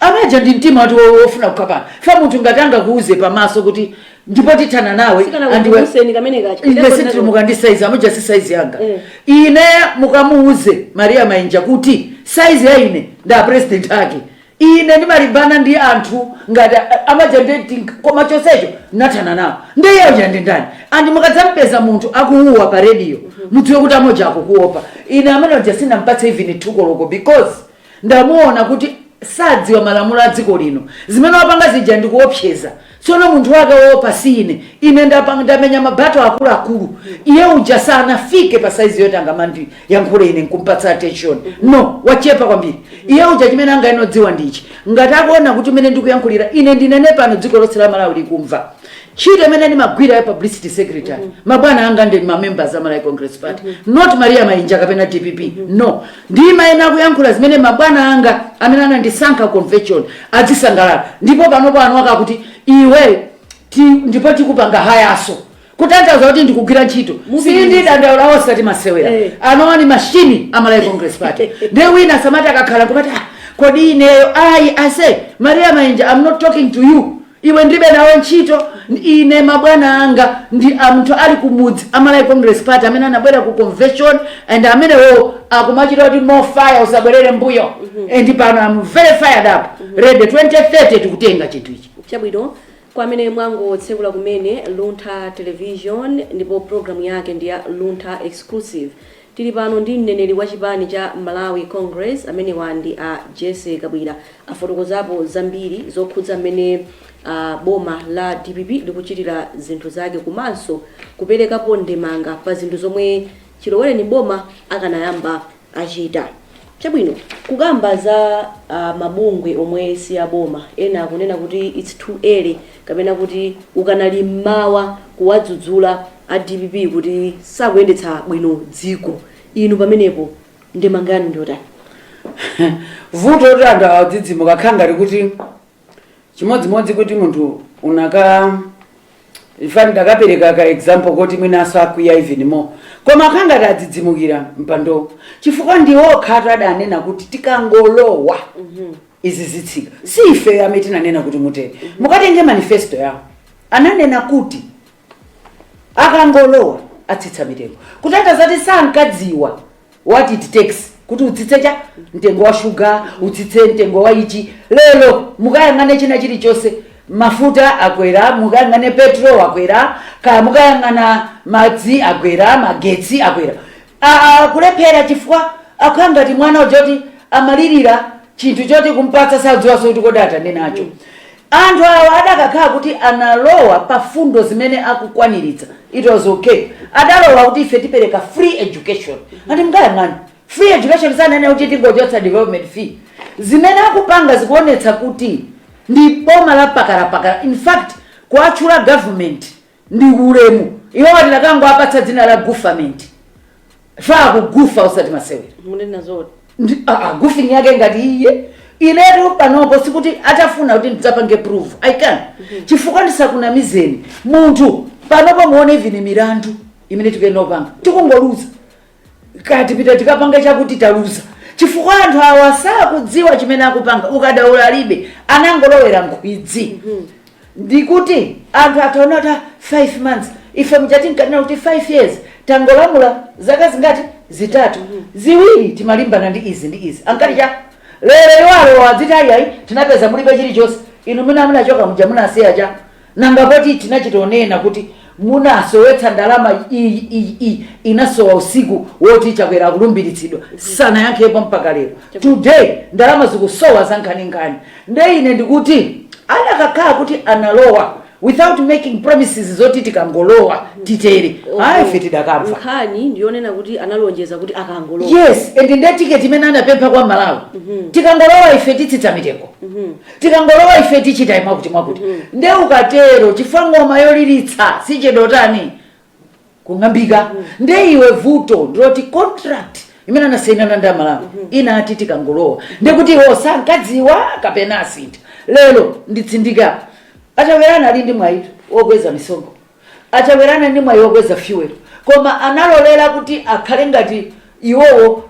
amaja ndi mtima wati wofuna kukhapana fa munthu ngati angakuuze pamaso kuti ndipo tithana nawe. Sikana kukuuseni kamene kacha. Ine sitirimuka ndi saizi amuja, si saizi yanga. Ine mukamuuze Maria Mainja kuti saizi ya ine nda president ake. Ine ndimalimbana ndi anthu ngati amaja ndi, koma chonsecho nathana nawo. Ndiyeyo ndi ndani? And mukadzampeza munthu akuuwa pa radio, mudziwe kuti amoja akukuopa. Ine amene uja sinampatse even 2 koloko because ndamuona kuti sadziwa malamulo a dziko lino. Zimene wapanga zija ndikuopseza. Tsono munthu wake wopa si ine. Ine ndamenya mabato akuluakulu, iye uja sanafike pa saizi yoti angamandi yankhule ine nkumpatsa attention. No, wachepa kwambiri iye uja. Chimene angainodziwa ndichi: ngati akuona kuti mene ndikuyankhulira ine, ndinene pano dziko lonse la Malawi likumva, ntchito imene ndimagwira ya publicity secretary, mabwana anga ndi ma members a Malawi Congress Party, not Maria Mainja kapena DPP, no. Ndimayena kuyankhula zimene mabwana anga amene anandisankha convention azisangalala. Ndipo panopo anu akakuti iwe ndipo tikupanga hayaso, kutanthauza kuti ndikugwira ntchito. Sindidandaula, osati masewera. Anowa ni mashini a Malawi Congress Party. Ndiye wina samati akakhala kumati, "Ah, kodi ineyo?" Ayi, ase Maria Mainja, I'm not talking to you. Iwe ndibe nawe ntchito. Ine mabwana anga ndi anthu ali kumudzi a Malawi Congress Party amene anabwera ku convention and amenewo akumachita kuti more fire, usabwerere mbuyo. And pano I'm very fired up, ready. 2030 tikutenga chinthu ichi. Chabwino. Kwa amene mwangotsekula kumene Luntha Television, ndipo programu yake ndi ya Luntha Exclusive, tili pano ndi mneneri wa chipani cha Malawi Congress, amenewa ndi a Jesse Kabwira. Afotokozapo zambiri zokhudza mmene boma la DPP likuchitira zinthu zake, komanso kuperekapo ndemanga pa zinthu zomwe chilowereni boma akanayamba achita. Chabwino, kukamba za mabungwe omwe si aboma, ena akunena kuti it's too early kapena kuti ukanali mmawa kuwadzudzula a DPP kuti sakuyendetsa bwino dziko. Inu pamenepo ndemanga yanu ndiyotani? Vuto kuti anthu awadzidzimuka khala ngati kuti chimodzimodzi kuti munthu unaka ifani, ndakapereka ka example kuti mwinaso akwiya even more, koma akhala ngati adzidzimukira mpando chifukwa ndiwo khatu adanena kuti tikangolowa izi zitsika. Si ife amene tinanena kuti mutere. Mukatenge manifesto yawo, ananena kuti akangolowa atsitsa mitengo, kutanthauza zati sankadziwa what it takes kuti utsitse cha mtengo wa shuga, utsitse mtengo wa ichi. Lero mukayang'ane china chilichonse, mafuta akwera, mukayang'ane petrol akwera, kaya mukayang'ana madzi akwera, magetsi akwera. Kulephera chifukwa akhala ngati mwana uja kuti amalirira chinthu choti kumpatsa sadziwanso kuti kodi atane nacho. Anthu awa adakakhala kuti analowa pa fundo zimene akukwaniritsa, it was okay. Adalowa kuti ife tipereka free education, ati mukayang'ana free education, sanene kuti tingochotsa development fee. Zimene akupanga zikuonetsa kuti ndi boma la pakalapakala. In fact, kuatchula government ndi ulemu. Iwo atilakango apatsa dzina la government fa akugufa usati masewera. Munena zoti Goofing yake ngati iye inetu panopo sikuti atafuna kuti ndidzapange prove, I can, chifukwa ndisakunamizeni munthu panopo muone even milandu imene tikuyenda kupanga, tikungoluza kati pita tikapanga chakuti taluza, chifukwa anthu awa sakudziwa chimene akupanga. Ukadaula alibe, anangolowera nkhwidzi. Ndikuti anthu ataona kuti 5 months, ife mchati nkanena kuti 5 years, tangolamula zaka zingati? Zitatu, ziwiri timalimbana ndi izi ndi izi. Ankati cha lero iwalo adziti ayi, tinapeza mulibe chilichonse. Inu muna munachoka muja munasiya cha nanga poti tinachitonena kuti munasowetsa ndalama iyi iyi iyi inasowa usiku woti Chakwera akulumbiritsidwa, sanayankhepo mpaka lero. Today ndalama zikusowa za nkhaninkhani. Nde ine ndikuti adakakhala kuti analowa without making promises zoti tikangolowa titere, ayi, ife tidakamva. Nkhani ndiyonena kuti analonjeza kuti akangolowa. Yes, and nde tiketi imene anapempha kwa Malawi, tikangolowa ife titsitsa mitengo, tikangolowa ife tichita mwakuti mwakuti. Nde ukatero, chifukwa ng'oma yoliritsa sichedotani kung'ambika. Nde iwe vuto ndiloti contract imene anasayinana ndi Amalawi inati tikangolowa, ndekuti iwo sankadziwa kapena asintha. Lero nditsindika, Achakwera ali ndi mwayi wokweza misonkho, Achakwera ndi mwayi wokweza fuel, koma analolera kuti akhale ngati iwowo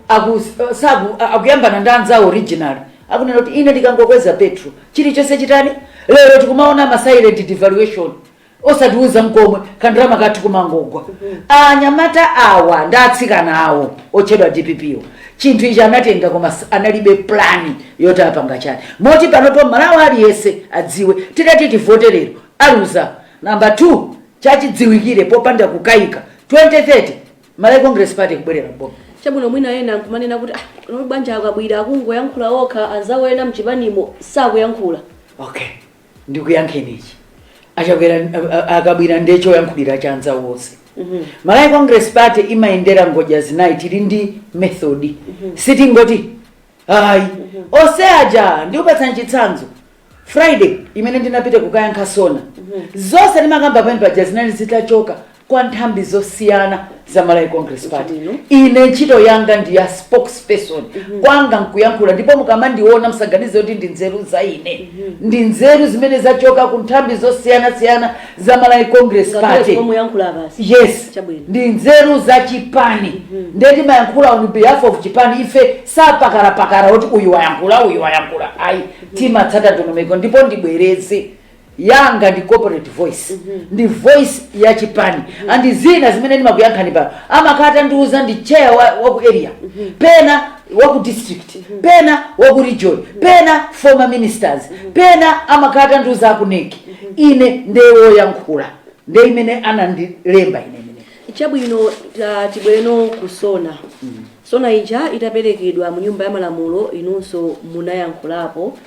akuyambana ndi anzawo original akunena kuti ine ndikangokweza petrol chilichonse chitani. Lero tikumaona ma silent devaluation, osatiuza nkomwe, kandalama kathu kumangogwa. Anyamata awa ndi atsikana awo otchedwa DPP, chinthu ichi anatenga koma analibe plan yoti apanga chani, moti panopo Malawi aliyense adziwe tidati tivote lero aluza. Number 2, chachidziwikire popanda kukayika, 2030 Malawi Congress Party kubwerera mboma. Chabwino, mwina ena nkumanena kuti ah, no, banja akabwira akungoyankhula okha, anzawo ena mchipanimo sakuyankhula. Okay, ndikuyankheni ichi. Achakwera akabwira ndiye choyankhulira cha anzawo onse. Malawi Congress Party imayendera ngodya zinayi. Tili ndi method, sitingoti ayi ose aja. Ndiupatsani chitsanzo, Friday imene ndinapita kukayankha SONA, zonse ndimakamba pamene paja zinali zitachoka kwa nthambi zosiyana za Malawi Congress Party. Ine ntchito yanga ndi ya spokesperson, kwanga nkuyankhula, ndipo mukamandiona msaganize kuti ndi nzeru za ine, ndi nzeru zimene zachoka ku nthambi zosiyanasiyana za Malawi Congress ngakhale Party. pomuyankhula basi. Yes. Chabwino. Ndi nzeru za chipani, ndiye timayankhula on behalf of chipani. Ife sapakarapakara kuti uyu wayankhula, uyu wayankhula, ayi, timatsata ndondomeko. Ndipo ndibwereze, yanga ndi corporate voice, ndi voice ya chipani. And zina zimene ndimakuyankhani pano amakhala ndiuza ndi chair wa ku area, pena wa ku district, pena wa ku region, pena former ministers, pena amakhala ndiuza aku NEC. Ine ndewoyankhula, nde imene anandilemba ine imene. Chabwino, tibwereno ku SONA. SONA ija itaperekedwa mu Nyumba ya Malamulo, inunso munayankhulapo.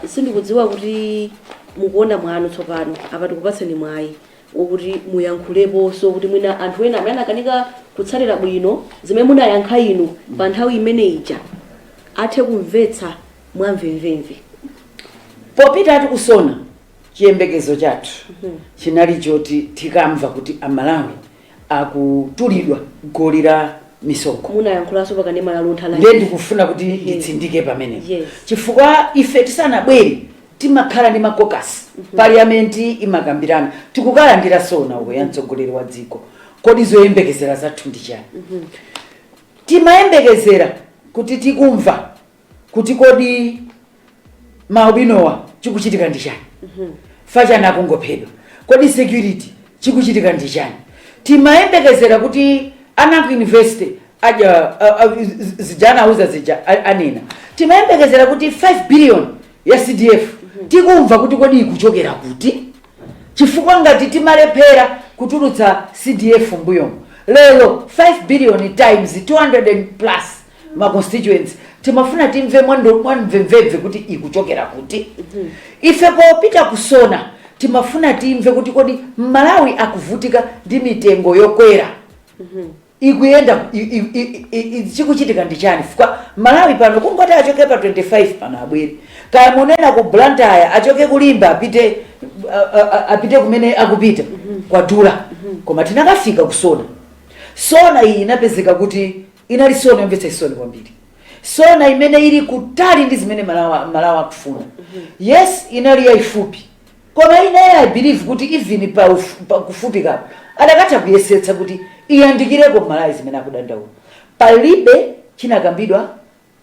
Sindikudziwa kuti mukuona mwanu tsopano apa tikupatseni mwayi wokuti muyankhuleponso, kuti mwina anthu ena amene anakanika kutsatira bwino zimene munayankha inu pa nthawi imene ija athe kumvetsa mwamvemvemve. Popitatu kuSONA, chiyembekezo chathu chinali choti tikamva kuti Amalawi akutulidwa goli la Misonkho. Munayankhulanso pakanema la Luntha. Ndiye ndikufuna kuti nditsindike pamenepo, chifukwa ife tisanabwere timakhala ndi ma caucus, parliament imakambirana. Tikukalandira SONA uko ya mtsogoleri wa dziko, kodi zoyembekezera zathu ndi chani? Timayembekezera kuti tikumva kuti kodi maalubinowa chikuchitika ndi chani, fachani akungophedwa, kodi security chikuchitika ndi chani? Timayembekezera kuti ana ku university aja zija anauza zija anena. Timayembekezera kuti 5 billion ya CDF tikumva kuti kodi ikuchokera kuti, chifukwa ngati timalephera kutulutsa CDF mbuyomo, lero 5 billion times 200 and plus ma constituents, timafuna timve mwamvemvemve kuti ikuchokera kuti. Ife popita kusona timafuna timve kuti kodi Malawi akuvutika ndi mitengo yokwera ikuyenda chikuchitika ndi chani? Fukwa Malawi pano kungoti achoke pa 25 pano abwere, kaya munena ku Blantyre, achoke kulimba apite apite kumene akupita kwadula. Koma tinakafika kusona, SONA iyi inapezeka kuti inali SONA yomvetsa chisoni kwambiri, SONA imene ili kutali ndi zimene Malawi akufuna. Yes, inali yayifupi, koma ineyo I believe kuti even pa kufupikapo adakatha kuyesetsa kuti iyandikireko Malawi zimene akudandaula. Palibe chinakambidwa.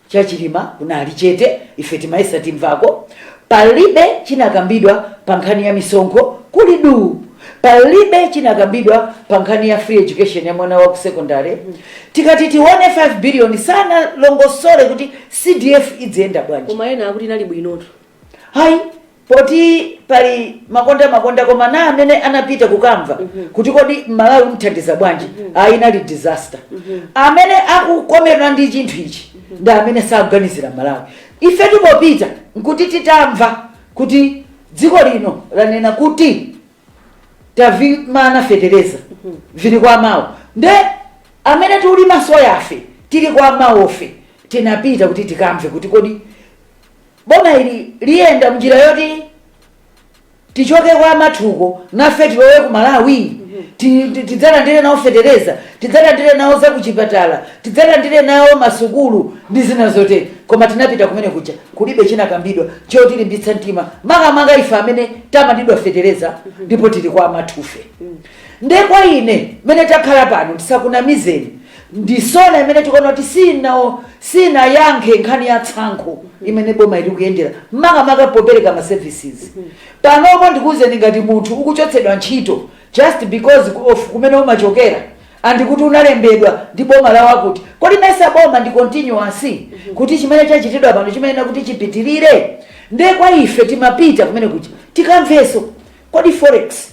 Chachilima kunali chete, ife timayesa timvako. Palibe chinakambidwa pa nkhani ya misonkho, kuli du. Palibe chinakambidwa pa nkhani ya free education ya mwana wa ku secondary. Tikati tione 5 billion, sana longosole kuti CDF idziyenda bwanji. Koma ena akuti inali bwinotu. Hayi, poti pali makonda makonda, koma na amene anapita kukamva kuti kodi Malawi mthandiza bwanji, ayi, inali disaster. Amene akukomerera ndi chinthu ichi ndi amene sakuganizira Malawi. Ife tipopita nkuti titamva kuti dziko lino lanena kuti tavimana fetereza vili kwa mawu, nde amene tiulima soyafe tili kwa mawofe, tinapita kuti tikamve kuti kodi boma ili liyenda mnjira yoti tichoke kwa mathuko nafe tilowe ku Malawi, tidzalandire nawo fetereza, tidzalandire nawo za kuchipatala, tidzalandire nawo masukulu ndi zina zotere. Koma tinapita kumene kuja, kulibe chinakambidwa chotilimbitsa mtima, makamaka ife amene tamanidwa fetereza ndipo tili kwa amathufe. Nde kwa ine, mene takhala pano, tisakunamizeni, ndi SONA imene tikuona kuti sinayankhe nkhani ya tsankho imene boma ili kuyendera, makamaka popereka ma services. Panopo ndikuwuzeni, ngati munthu ukuchotsedwa ntchito just because of kumene umachokera, andikuti unalembedwa ndi boma la wakuti, kodi mesa boma ndi continuous, kuti chimene chachitidwa pano chimayenera kuti chipitirire? Nde kwa ife timapita kumene kuja tikamvenso kodi forex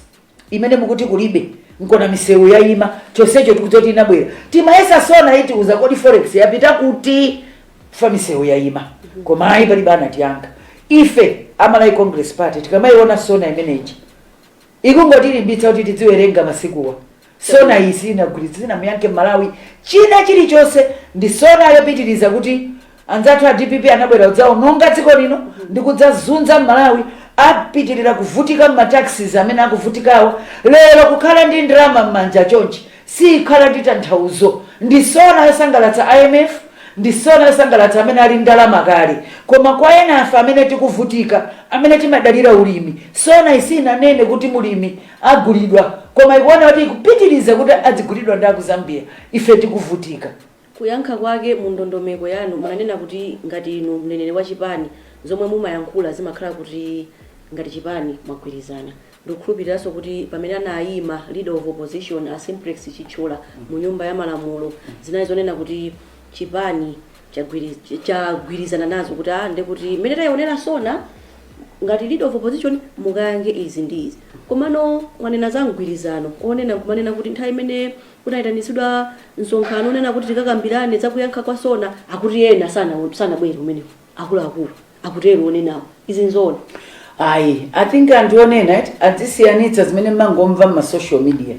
imene mukuti kulibe, nkona misewu yayima, chonsecho tikuti inabwera. Timayesa SONA itiuza kodi forex yapita kuti fa misewu yayima, koma ayi, palibe anatiyankha. Ife a Malawi Congress Party tikamayiona SONA imeneyi, ikungotilimbitsa kuti tidziwerenga masikuwa. SONA iyi sinagwiritsa, sinamuyankhe Malawi china chilichonse. Ndi SONA yopitiriza kuti anzathu a DPP anabwera kudzaononga dziko lino ndi kudzazunza Malawi, apitirira kuvutika m'ma taxes amene akuvutikawo lero. Kukhala ndi ndalama m'manja chonchi sikhala ndi tanthauzo. Ndi SONA yosangalatsa IMF, ndi SONA yosangalatsa amene ali ndalama kale, koma kwa ena afe amene tikuvutika, amene timadalira ulimi, SONA isinanene kuti mulimi agulidwa, koma ikuona kuti ikupitiriza kuti adzigulidwa ndi aku Zambia, ife tikuvutika. Kuyankha kwake mu ndondomeko yanu, munanena kuti ngati inu mneneri wa chipani, zomwe mumayankhula zimakhala kuti ngati chipani mwagwirizana. Ndikukhulupiriranso kuti pamene anayima Leader of Opposition a Simplex Chithyola mu Nyumba ya Malamulo, zinali zonena kuti chipani chagwirizana nazo kuti nde kuti mmene tayionera SONA, ngati Leader of Opposition mukayankhe izi ndi izi. Komano mwanena za mgwirizano, onena nkumanena kuti nthawi imene kunayitanitsidwa msonkhano onena kuti tikakambirane za kuyankha kwa SONA, akuti ena sanabwere umenewo, akuluakulu akutero onenawo. Izi nzoona? Ayi, I think anthu onena eti adzisiyanitsa zimene mangomva m'ma social media.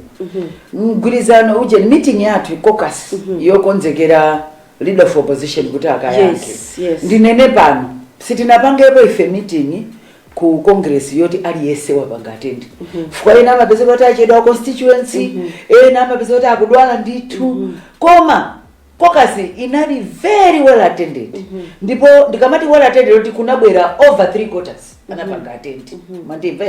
Mgwirizano uje, meeting yathu, caucus yokonzekera Leader of Opposition kuti akayankhe, ndinene pano, sitinapangepo ife meeting ku Congress yoti aliyense wapanga attend, fukwa ena amapeza kuti achedwa constituency, ena amapeza kuti akudwala ndithu, koma Caucus inali very well attended. Ndipo ndikamati well attended, kuti kunabwera over three quarters anapanga attend. Mandimva?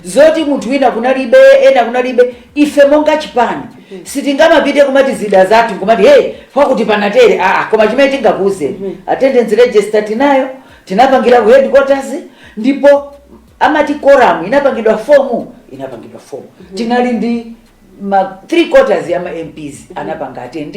Zoti munthu wina kunalibe, ena kunalibe, ife monga chipani sitingamapite kumati zida zathu kumati, "Hey, pakuti panatere." Ah, koma chimene tingakuuzeni, attendance register tinayo, tinapangira ku headquarters. Ndipo amati quorum inapangidwa form, inapangidwa form. Tinali ndi ma three quarters ya ma MPs anapanga attend.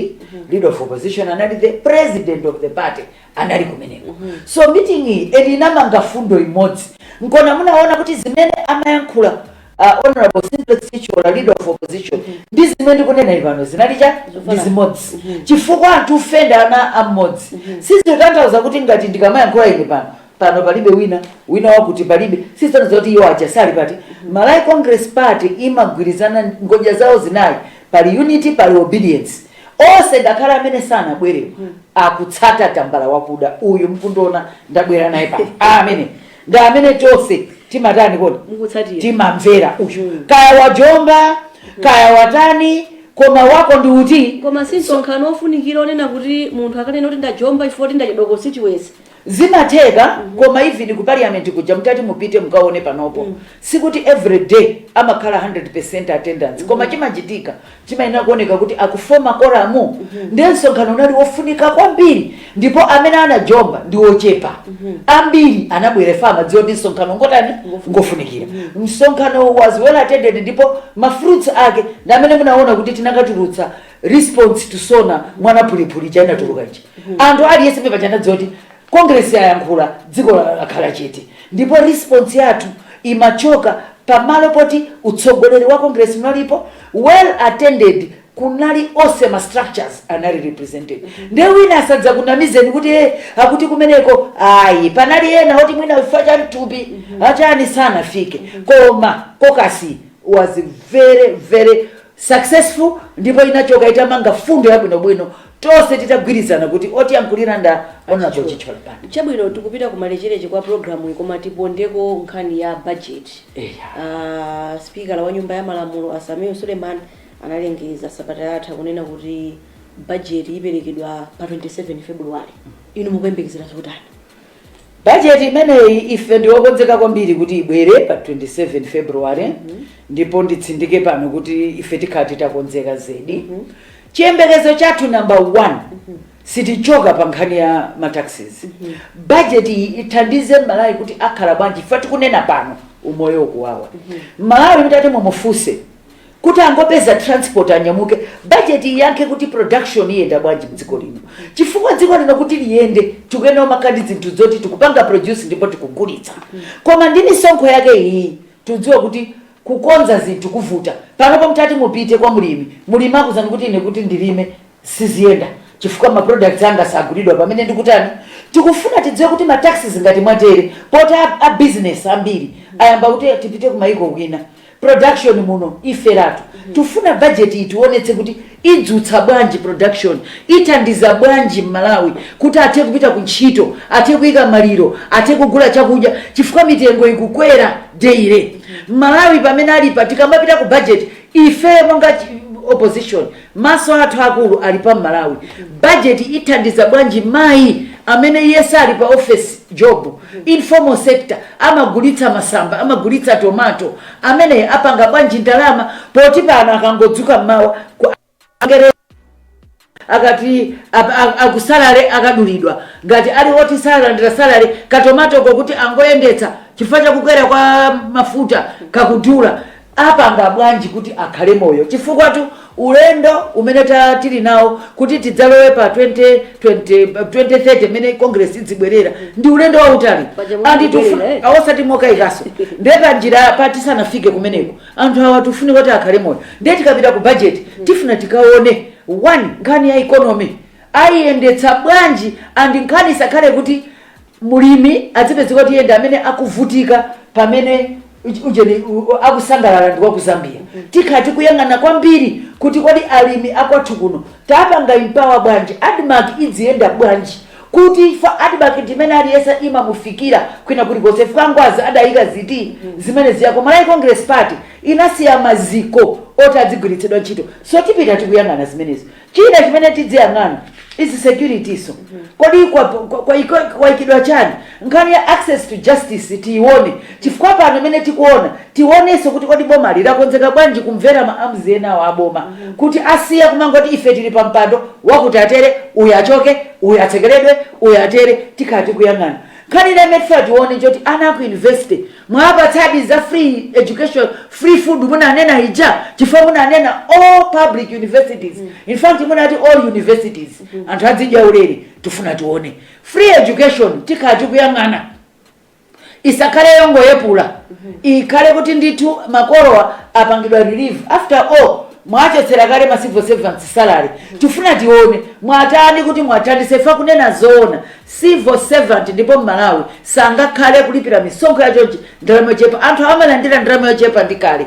Leader of opposition anali, the president of the party anali kumeneko. So meeting iyi eni inamanga fundo imodzi. Nkona munaona kuti zimene amayankhula Honorable Simplex Chithyola, leader of opposition, ndi zimene ndikunena pano zinali cha ndi zimodzi, chifukwa anthu ufenda ana amodzi. Sizotanthauza kuti ngati ndikamayankhula ine pano, pano palibe wina, wina wakuti palibe, sizotanthauza kuti iwo aja sali pati. Malawi Congress Party imagwirizana ngodya zawo zinayi. Pali unity, pali obedience. Onse ngakhale amene sanabwerewo akutsata tambala wakuda uyu mkundiona ndabwera naye pano. Amene ndi amene tonse timatani kodi? Mukutsatira. Timamvera uyu, kaya wajomba, kaya watani, koma wako ndi uti? Koma si msonkhano ofunikira onena kuti munthu akanena kuti ndajomba chifukwa kuti ndachidokosi chiwezi? Zimatheka, koma even ku parliament kuja mutati mupite mukaone panopo, sikuti every day amakhala 100% attendance. Koma chimachitika, chimayenera kuoneka kuti akufoma quorum. Ndiye msonkhano unali wofunika kwambiri, ndipo amene anajomba ndi ochepa. Ambiri anabwera ife amadziwa kuti msonkhano ngotani, ngofunikira. Msonkhano was well attended, ndipo ma fruits ake ndi amene munaona kuti tinakatulutsa response to SONA. Mwana phulipuli chainatuluka ichi, anthu aliyense pepa chanadziwa kuti Congress yayankhula, dziko lakhala chete. Ndipo response yathu imachoka pamalo poti utsogoleri wa Congress unalipo well attended, kunali onse ma structures anali represented. Ndiye wina asadza kunamizeni kuti akuti kumeneko ayi, panali ena oti mwina chifukwa cha mthupi achani sanafike, koma caucus was very very successful, ndipo inachoka itamanga fundo yabwinobwino, tonse titagwirizana kuti otiyankhulira nda Honorable Chithyola Banda. Chabwino, tikupita kumalechereche kwa programu, koma tipondeko nkhani ya budget. Eya. Spikala wa nyumba ya malamulo a Sameer Suleman analengeza sabata yatha kunena kuti budget iperekedwa pa 27 February. Inu mukuyembekezera zotani? Bajeti imeneyi ife ndiwokonzeka kwambiri kuti ibwere pa 27 February. Ndipo nditsindike pano kuti ife tikhala titakonzeka zedi. Chiyembekezo chathu number one, sitichoka pa nkhani ya ma taxes. Budget iyi ithandize Malawi kuti akhala bwanji. Ife tikunena pano umoyo ukuwawa. Malawi mutati mumufunse kuti angopeza transport anyamuke, budget iyankhe kuti production iyenda bwanji mdziko lino, chifukwa dziko lino kuti liyende tikuyenera makhala ndi zinthu zoti tikupanga produce ndipo tikugulitsa. Koma ndi misonkho yake iyi tudziwe kuti kukonza zinthu kuvuta. Panopo mutati mupite kwa mulimi, mulimi akuzani kuti ine kuti ndilime siziyenda chifukwa ma products anga sagulidwa. Pamene ndikutani, tikufuna tidziwe kuti ma taxes ngati mwatere, poti a business ambiri ayamba kuti tipite kumayiko kwina, production muno iferatu. Tifuna budget itionetse kuti idzutsa bwanji production, ithandiza bwanji Mmalawi kuti athe kupita ku ntchito, athe kuyika maliro, athe kugula chakudya, chifukwa mitengo ikukwera daily. Mmalawi pamene alipa, tikamapita ku budget, ife monga opposition maso athu akulu ali pa Mmalawi. Budget ithandiza bwanji mayi amene iye sali pa office job, informal sector, amagulitsa masamba, amagulitsa tomato? Amene apanga bwanji ndalama poti pano akangodzuka mmawa akati akusalale akadulidwa, ngati ali oti salandira salary, katomato kokuti angoyendetsa chifukwa chakukwera kwa mafuta kakudula, apanga bwanji kuti akhale moyo? Chifukwa tu ulendo umene tili nawo kuti tidzalowe pa 2020, 2030 imene Congress idzibwerera ndi ulendo wautali. Paja andi mukubwerera, eh? Awosati mokayikaso. Ndiye panjira patisanafike kumeneko, anthu awa tifune kuti akhale moyo. Ndiye tikapita ku budget tifuna tikaone one, nkhani ya economy ayiyendetsa bwanji, and nkhani isakhale kuti mulimi adzipezeka kuti iye ndi amene akuvutika pamene ujeni akusangalala ndi waku Zambia. Tikhala tikuyang'ana kwambiri kuti kodi alimi akwathu kuno tapanga empower bwanji, ADMARC idziyenda bwanji, kuti fa ADMARC ndimene aliyesa imamufikira kwina kulikonse. Fukangwazi adayika ziti zimene ziyako. Malawi Congress Party inasiya maziko oti adzigwiritsidwa ntchito, so tipita tikuyang'ana zimenezo. China chimene tidziyang'ana izi, security. So kodi kwayikidwa chani? Nkhani ya access to justice tiione, chifukwa pano imene tikuona, tionenso kuti kodi boma lilakonzeka bwanji kumvera ma arms enawo aboma, kuti asiya kumangoti ife tili pa mpando wakuti atere, uyu achoke, uyu atsekeredwe, uyu atere. Tikhala tikuyang'ana nkhani ina imene tifuna tione, choti ana aku university mwapatsadi za free education, free food munanena ija? Chifukwa munanena all public universities, in fact munati all universities, anthu adzidya ulere. Tifuna tione free education. Tikhala tikuyang'ana isakhale yongoyepula, ikhale kuti ndithu makolowa apangidwa relief. After all, mwachotsera kale ma civil servants salary. Tifuna tione mwatani kuti mwathandise fa. Kunena zoona, civil servant ndipo mmalawi sangakhale kulipira misonkho yachonchi, ndalama yochepa. Anthu amalandira ndalama yochepa ndi kale.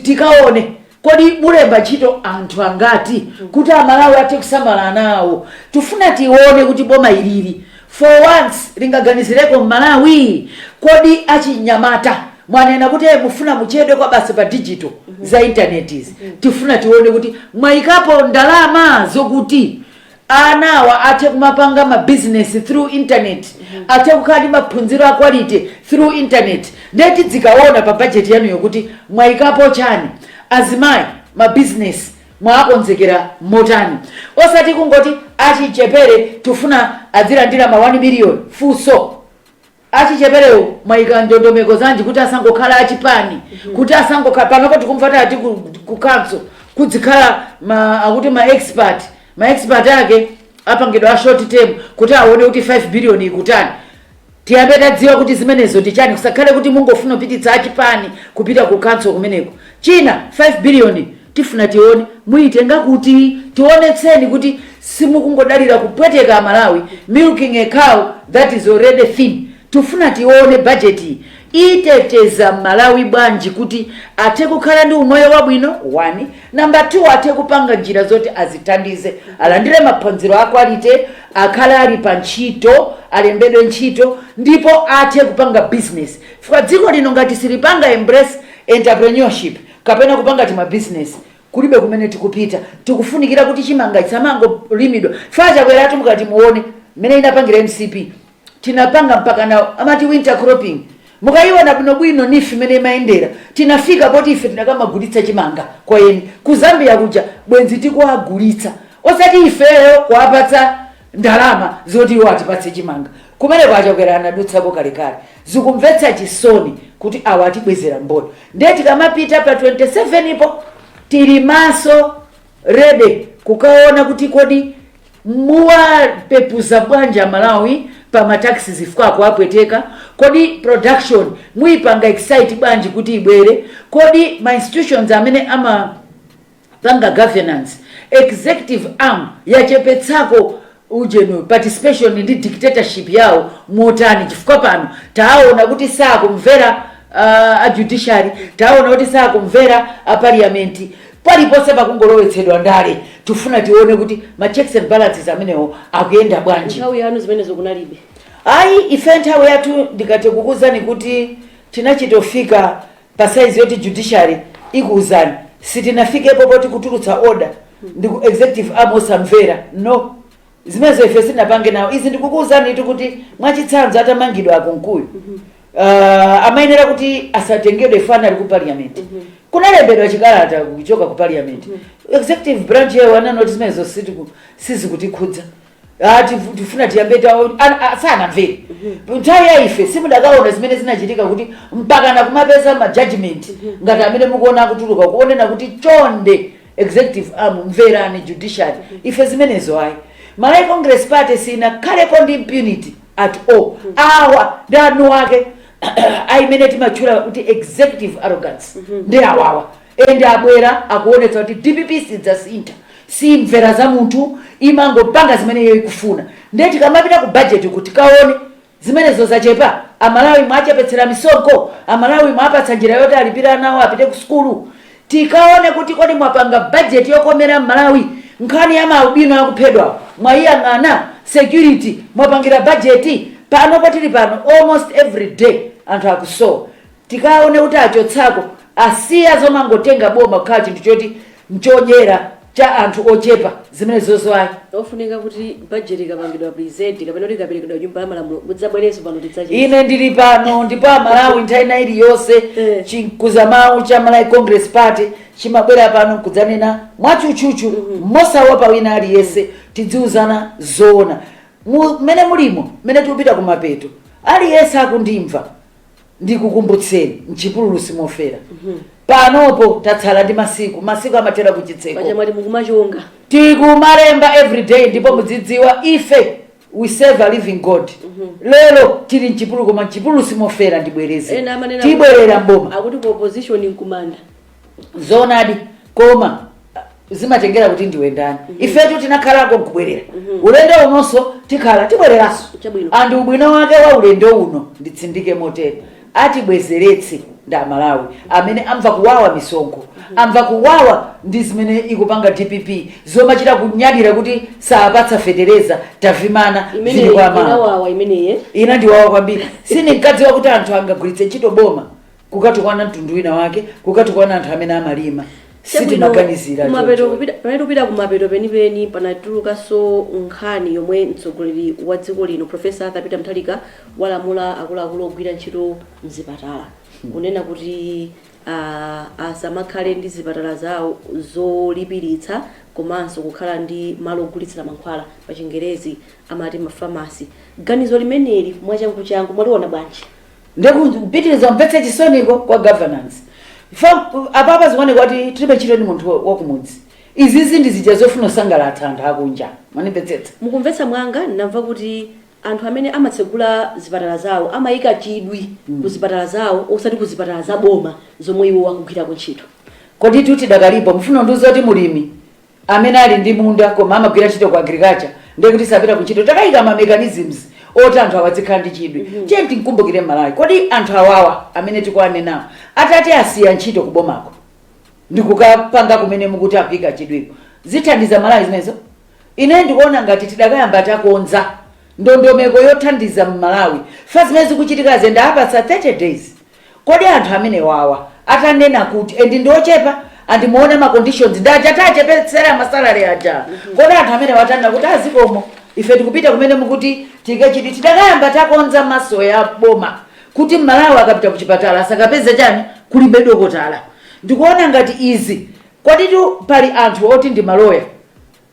Tikaone kodi mulemba ntchito anthu angati kuti Amalawi athe kusamala nawo. Tifuna tione kuti boma ilili for once lingaganizireko Mmalawi. Kodi achinyamata mwanena kuti mufuna muchedwe kwa basi pa digital za internet izi? Tifuna tione kuti mwayikapo ndalama zokuti anawa athe kumapanga ma business through internet, athe kukhala ndi maphunziro a quality through internet. Ndiye tidzikaona pa budget yanuyo kuti mwayikapo chani. Azimayi, ma business mwakonzekera motani? Osati kungoti achichepere tifuna adzilandira ma 1 million. Funso, achicheperewo mwayika ndondomeko zanji kuti asangokhala achipani, kuti asangokhala? Panopo tikumva tati ku council kudzikhala ma akuti ma expert. Ma expert ake apangidwa a short term kuti aone kuti 5 billion ikutani. Tiyambe tadziwa kuti zimenezo ndi chani, kusakhale kuti mungofuna kupititsa achipani kupita ku council kumeneko. China, 5 billion tifuna tione muyitenga kuti, tionetseni kuti simukungodalira kupweteka Amalawi, milking a cow that is already thin. Tifuna tione budget iteteza Malawi bwanji kuti athe kukhala ndi umoyo wabwino, one. Number two, athe kupanga njira zoti azithandize, alandire maphunziro a quality, akhale ali pa ntchito, alembedwe ntchito, ndipo athe kupanga business, chifukwa dziko lino ngati silipanga embrace entrepreneurship kapena kupanga tima business, kulibe kumene tikupita. Tikufunikira kuti chimanga chisamangolimidwa. Chifukwa Chakweratu, mukati muone mmene inapangira MCP, tinapanga mpaka na amati winter cropping. Mukayiona bwinobwino NEEF imene imayendera, tinafika poti ife tinakamagulitsa chimanga kwa eni ku Zambia kuja. Bwenzi tikuwagulitsa, osati ifeyo kuwapatsa ndalama zoti iwo atipatse chimanga. Kumeneko aChakwera anadutsako kalekale. Zikumvetsa chisoni kuti awa atibwezera mbono. Ndiye tikamapita pa 27 ipo, tili maso ready kukaona kuti kodi muwapepuza bwanji Amalawi pa ma taxes, zifukwa akuapweteka. Kodi production muyipanga excite bwanji kuti ibwere? Kodi ma institutions amene amapanga governance, executive arm yachepetsako ujenu participation ndi dictatorship yawo motani? Chifukwa pano taona kuti sakumvera a judiciary, taona kuti sakumvera a parliament, paliponse pakungolowetsedwa ndale. Tifuna tione kuti ma checks and balances amenewo akuyenda bwanji. Nthawi yanu zimenezo kunalibe? Ayi, ife nthawi yathu, ndikati kukuuzani kuti tinachitofika pa size yoti judiciary ikuuzani, sitinafikepo poti kutulutsa order ndi ku executive arm osamvera, no. Zimenezo ife sitinapange nawo. Izi ndikukuuzani itu kuti mwachitsanzo, atamangidwa aKunkuyu, amayenera kuti asatengedwe fana ali ku parliament. Kunalembedwa chikalata kuchoka ku parliament. Executive branch yawo ananoti zimenezo sizikutikhudza. Ah, tifuna tiyambe sanamvere. Nthawi ya ife simudakaona zimene zinachitika kuti mpaka nakumapeza ma judgment ngati amene mukuona akutuluka, kuonena kuti chonde executive arm, mverani judiciary. Ife zimenezo ayi. Malawi Congress Party sinakhalepo ndi impunity at all. Awa ndi anu ake aimene timatchula kuti executive arrogance, ndi awawa ende abwera akuonetsa kuti DPP sidzasintha, simvera za munthu, imangopanga zimene iyo ikufuna. Ndiye tikamapita ku budget kuti kaone zimenezo zachepa, Amalawi mwachepetsera misonkho, Amalawi mwapatsa njira yoti alipire anawo apite ku sukulu. Tikaone kuti kodi mwapanga budget yokomera Mmalawi? Nkhani ya maalubino akuphedwa mwayiyang'ana? Security mwapangira budget? Pano potili pano, almost every day anthu akusowa. Tikaone kuti achotsako, asiya zomangotenga boma kukhala chinthu choti nchodyera. Cha anthu ochepa zimene zozoayi. Ofunika kuti budget ikapangidwa present kapena kuti ikaperekedwa Nyumba ya Malamulo, mudzabwerenso pano tidzacheza. Ine ndili pano, ndipo Amalawi nthawi ina iliyonse chinkuzamawu cha Malawi Congress Party chimabwera pano kudzanena mwatchutchutchu, mosaopa wina aliyense. Tidziuzana zoona mmene mulimo, mmene tikupita kumapeto. Aliyense akundimva, ndikukumbutseni, mchipululu simofera. Panopo tatsala ndi masiku, masiku amathera kuchitseko. Paja mwati mukumachonga. Tikumalemba everyday, ndipo mudzidziwa ife we serve a living God. Lero tili mchipululu, koma mchipululu simofera. Ndibwereze, Ena amanena tibwerera mboma. Akuti ku opposition nkumanda. Zoonadi, koma zimatengera kuti ndiwe ndani. Ifetu tinakhalako nkubwerera. Ulendo unonso tikhala, tibwereranso. Chabwino. And ubwino wake wa ulendo uno, nditsindike motere, atibwezeretse ndi Amalawi amene amva kuwawa misonkho, amva kuwawa ndi zimene ikupanga DPP, zomachita kunyadira kuti sapatsa fetereza. Tavimana imene zili kwa Amalawi. Inawawa imeneye. Ina ndiwawa kwambiri. Sindinkadziwa kuti anthu angagwiritse ntchito boma kukatukwana mtundu wina wake, kukatukwana anthu amene amalima. Sitimaganizira kumapeto choncho. Pamene tikupita kumapeto penipeni, panatulukanso nkhani yomwe mtsogoleri wa dziko lino, Professor Arthur Peter Mutharika, walamula akuluakulu ogwira ntchito mzipatala kunena kuti asamakhale ndi zipatala zawo zolipiritsa komanso kukhala ndi malo ogulitsira mankhwala, pa Chingerezi amati mafamasi. Ganizo limeneli mwachanguchangu mwaliona bwanji? Ndikupitiriza mpetse chisoniko kwa governance. Apapa zikuoneka kuti tilibe ntchito ndi munthu wakumudzi. Izizi ndi zija zofuna kusangalatsa anthu akunja, manimvetsetsa? Mukumvetsa mwanga, ndinamva kuti anthu amene amatsegula zipatala zawo amayika chidwi ku zipatala zawo, osati ku zipatala za boma zomwe iwo akugwirako ntchito. Kodi tuti dakalipo mufuna ndiuza kuti mulimi amene ali ndi munda koma amagwira ntchito ku agriculture ndiye kuti sapita ku ntchito? Takayika ma mechanisms oti anthu awadzikhala ndi chidwi. Tiye tinkumbukire Malawi. Kodi anthu awawa amene tikuwanenawo atati asiya ntchito kubomako ndikukapanga kumene mukuti akuyika chidwiko, zithandiza Malawi zimenezo? Ine ndikuona ngati tidakayamba takonza ndondomeko yothandiza Mmalawi. Fa zimene zikuchitika zenda apatsa 30 days. Kodi anthu amene wawa atanena kuti and ndi ochepa, andimuone ma conditions ndi aja tachepetsera ma salary aja, kodi anthu amene watanena kuti azikomo, ife tikupita kumene mukuti tike chidwi, tidakayamba takonza maso ya boma kuti Mmalawi akapita kuchipatala asakapeze chani? Kulibe dokotala. Ndikuona ngati izi, koditu pali anthu oti ndi maloya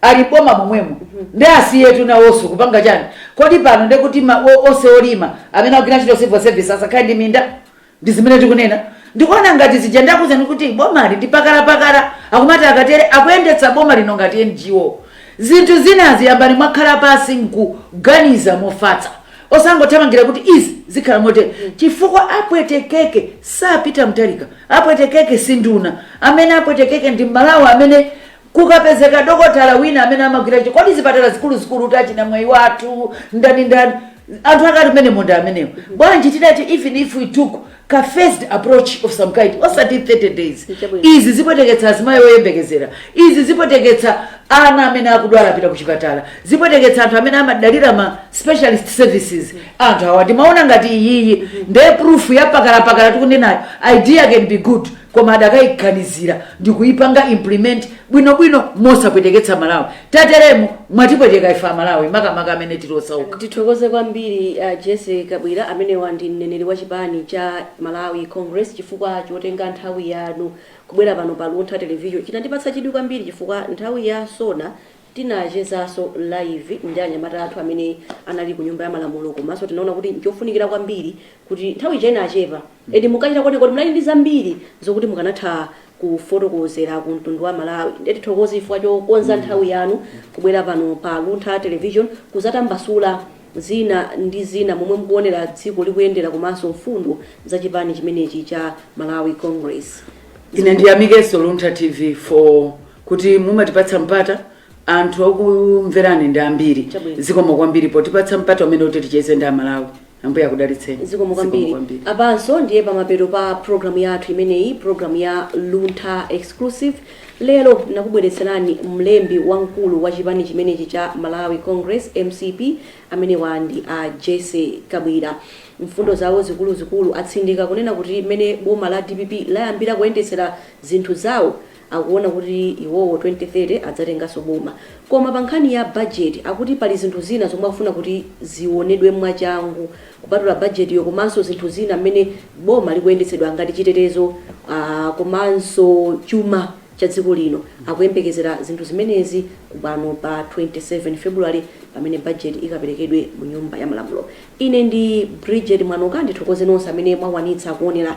ali boma momwemo, ndi asiyetu nawonso kupanga chani? Kodi pano ndekuti onse olima amene agwira ntchito civil service asakhale ndi minda? Ndi zimene tikunena. Ndikuona ngati zija ndakuzani kuti bomali ndi pakalapakala, akumati akatere akuyendetsa boma lino ngati NGO. Zinthu zinazi yambani mwakhala pasi nkuganiza mofatsa, osangothamangira kuti izi zikhala motere, chifukwa apwetekeke sapita Mtalika, apwetekeke si nduna, amene apwetekeke ndi Malawi amene kukapezeka dokotala wina amene amagwira ntchito. Kodi zipatala zikuluzikulu kuti achina mwayi wathu ndani ndani, anthu akati mmene monda amenewo bwanji? Tidati even if we took ka phased approach of some kind, osati 30 days. Chabwino. Izi zipweteketsa azimayi oyembekezera, izi zipweteketsa ana amene akudwala apita kuchipatala, zipweteketsa anthu amene amadalira ma specialist services. Anthu awa ndimaona ngati iyiyi ndiye proof ya pakalapakala tikunenayo. Idea can be good, koma adakayiganizira ndikuyipanga implement bwinobwino mosapweteketsa Malawi. Tateremu mwatipweteka ife Amalawi, makamaka amene tili osauka. Tithokoze kwambiri Jesse Kabwira, amenewa ndi mneneri wa chipani cha Malawi Congress, chifukwa chotenga nthawi yanu kubwera pano pa Luntha Television. Chinandipatsa chidwi kwambiri chifukwa nthawi ya SONA tinachezanso live ndi anyamata athu amene anali ku Nyumba ya Malamulo, komanso tinaona kuti nchofunikira kwambiri kuti nthawi ija inachepa edi mukachita kuoneka kuti munali ndi zambiri zokuti mukanatha kufotokozera ku mtundu wa Malawi. Ndiye tithokoze chifukwa chokonza nthawi yanu kubwera pano pa Luntha Television kuzatambasula zina ndi zina momwe mukuonera dziko likuyendera komanso mfundo za chipani chimenechi cha Malawi Congress. Ine ndiyamikenso Luntha TV for kuti mumatipatsa mpata. Anthu okumverani ndi ambiri. Chabwino. Zikomo kwambiri potipatsa mpata umene kuti ticheze ndi Amalawi. Ambuye akudalitseni. Zikomo kwambiri. Apanso ndiye pamapeto pa programu yathu imeneyi, programu ya Luntha Exclusive. Lero nakubweretserani mlembi wamkulu wa chipani chimenechi cha Malawi Congress, MCP, amenewa ndi a Jesse Kabwira. Mfundo zawo zikuluzikulu atsindika kunena kuti mmene boma la DPP layambira kuyendetsera zinthu zawo, Akuona kuti iwowo 2030 adzatenganso boma, koma pa nkhani ya budget akuti pali zinthu zina zomwe akufuna kuti zionedwe mwachangu, kupatula budget yo, komanso zinthu zina mmene boma likuyendetsedwa ngati chitetezo, komanso chuma cha dziko lino. Akuyembekezera zinthu zimenezi kupano pa 27 February pamene budget ikaperekedwe mu Nyumba ya Malamulo. Ine ndi Bridget Mwanuka. Ndithokoze nonse amene mwakwanitsa kuonera.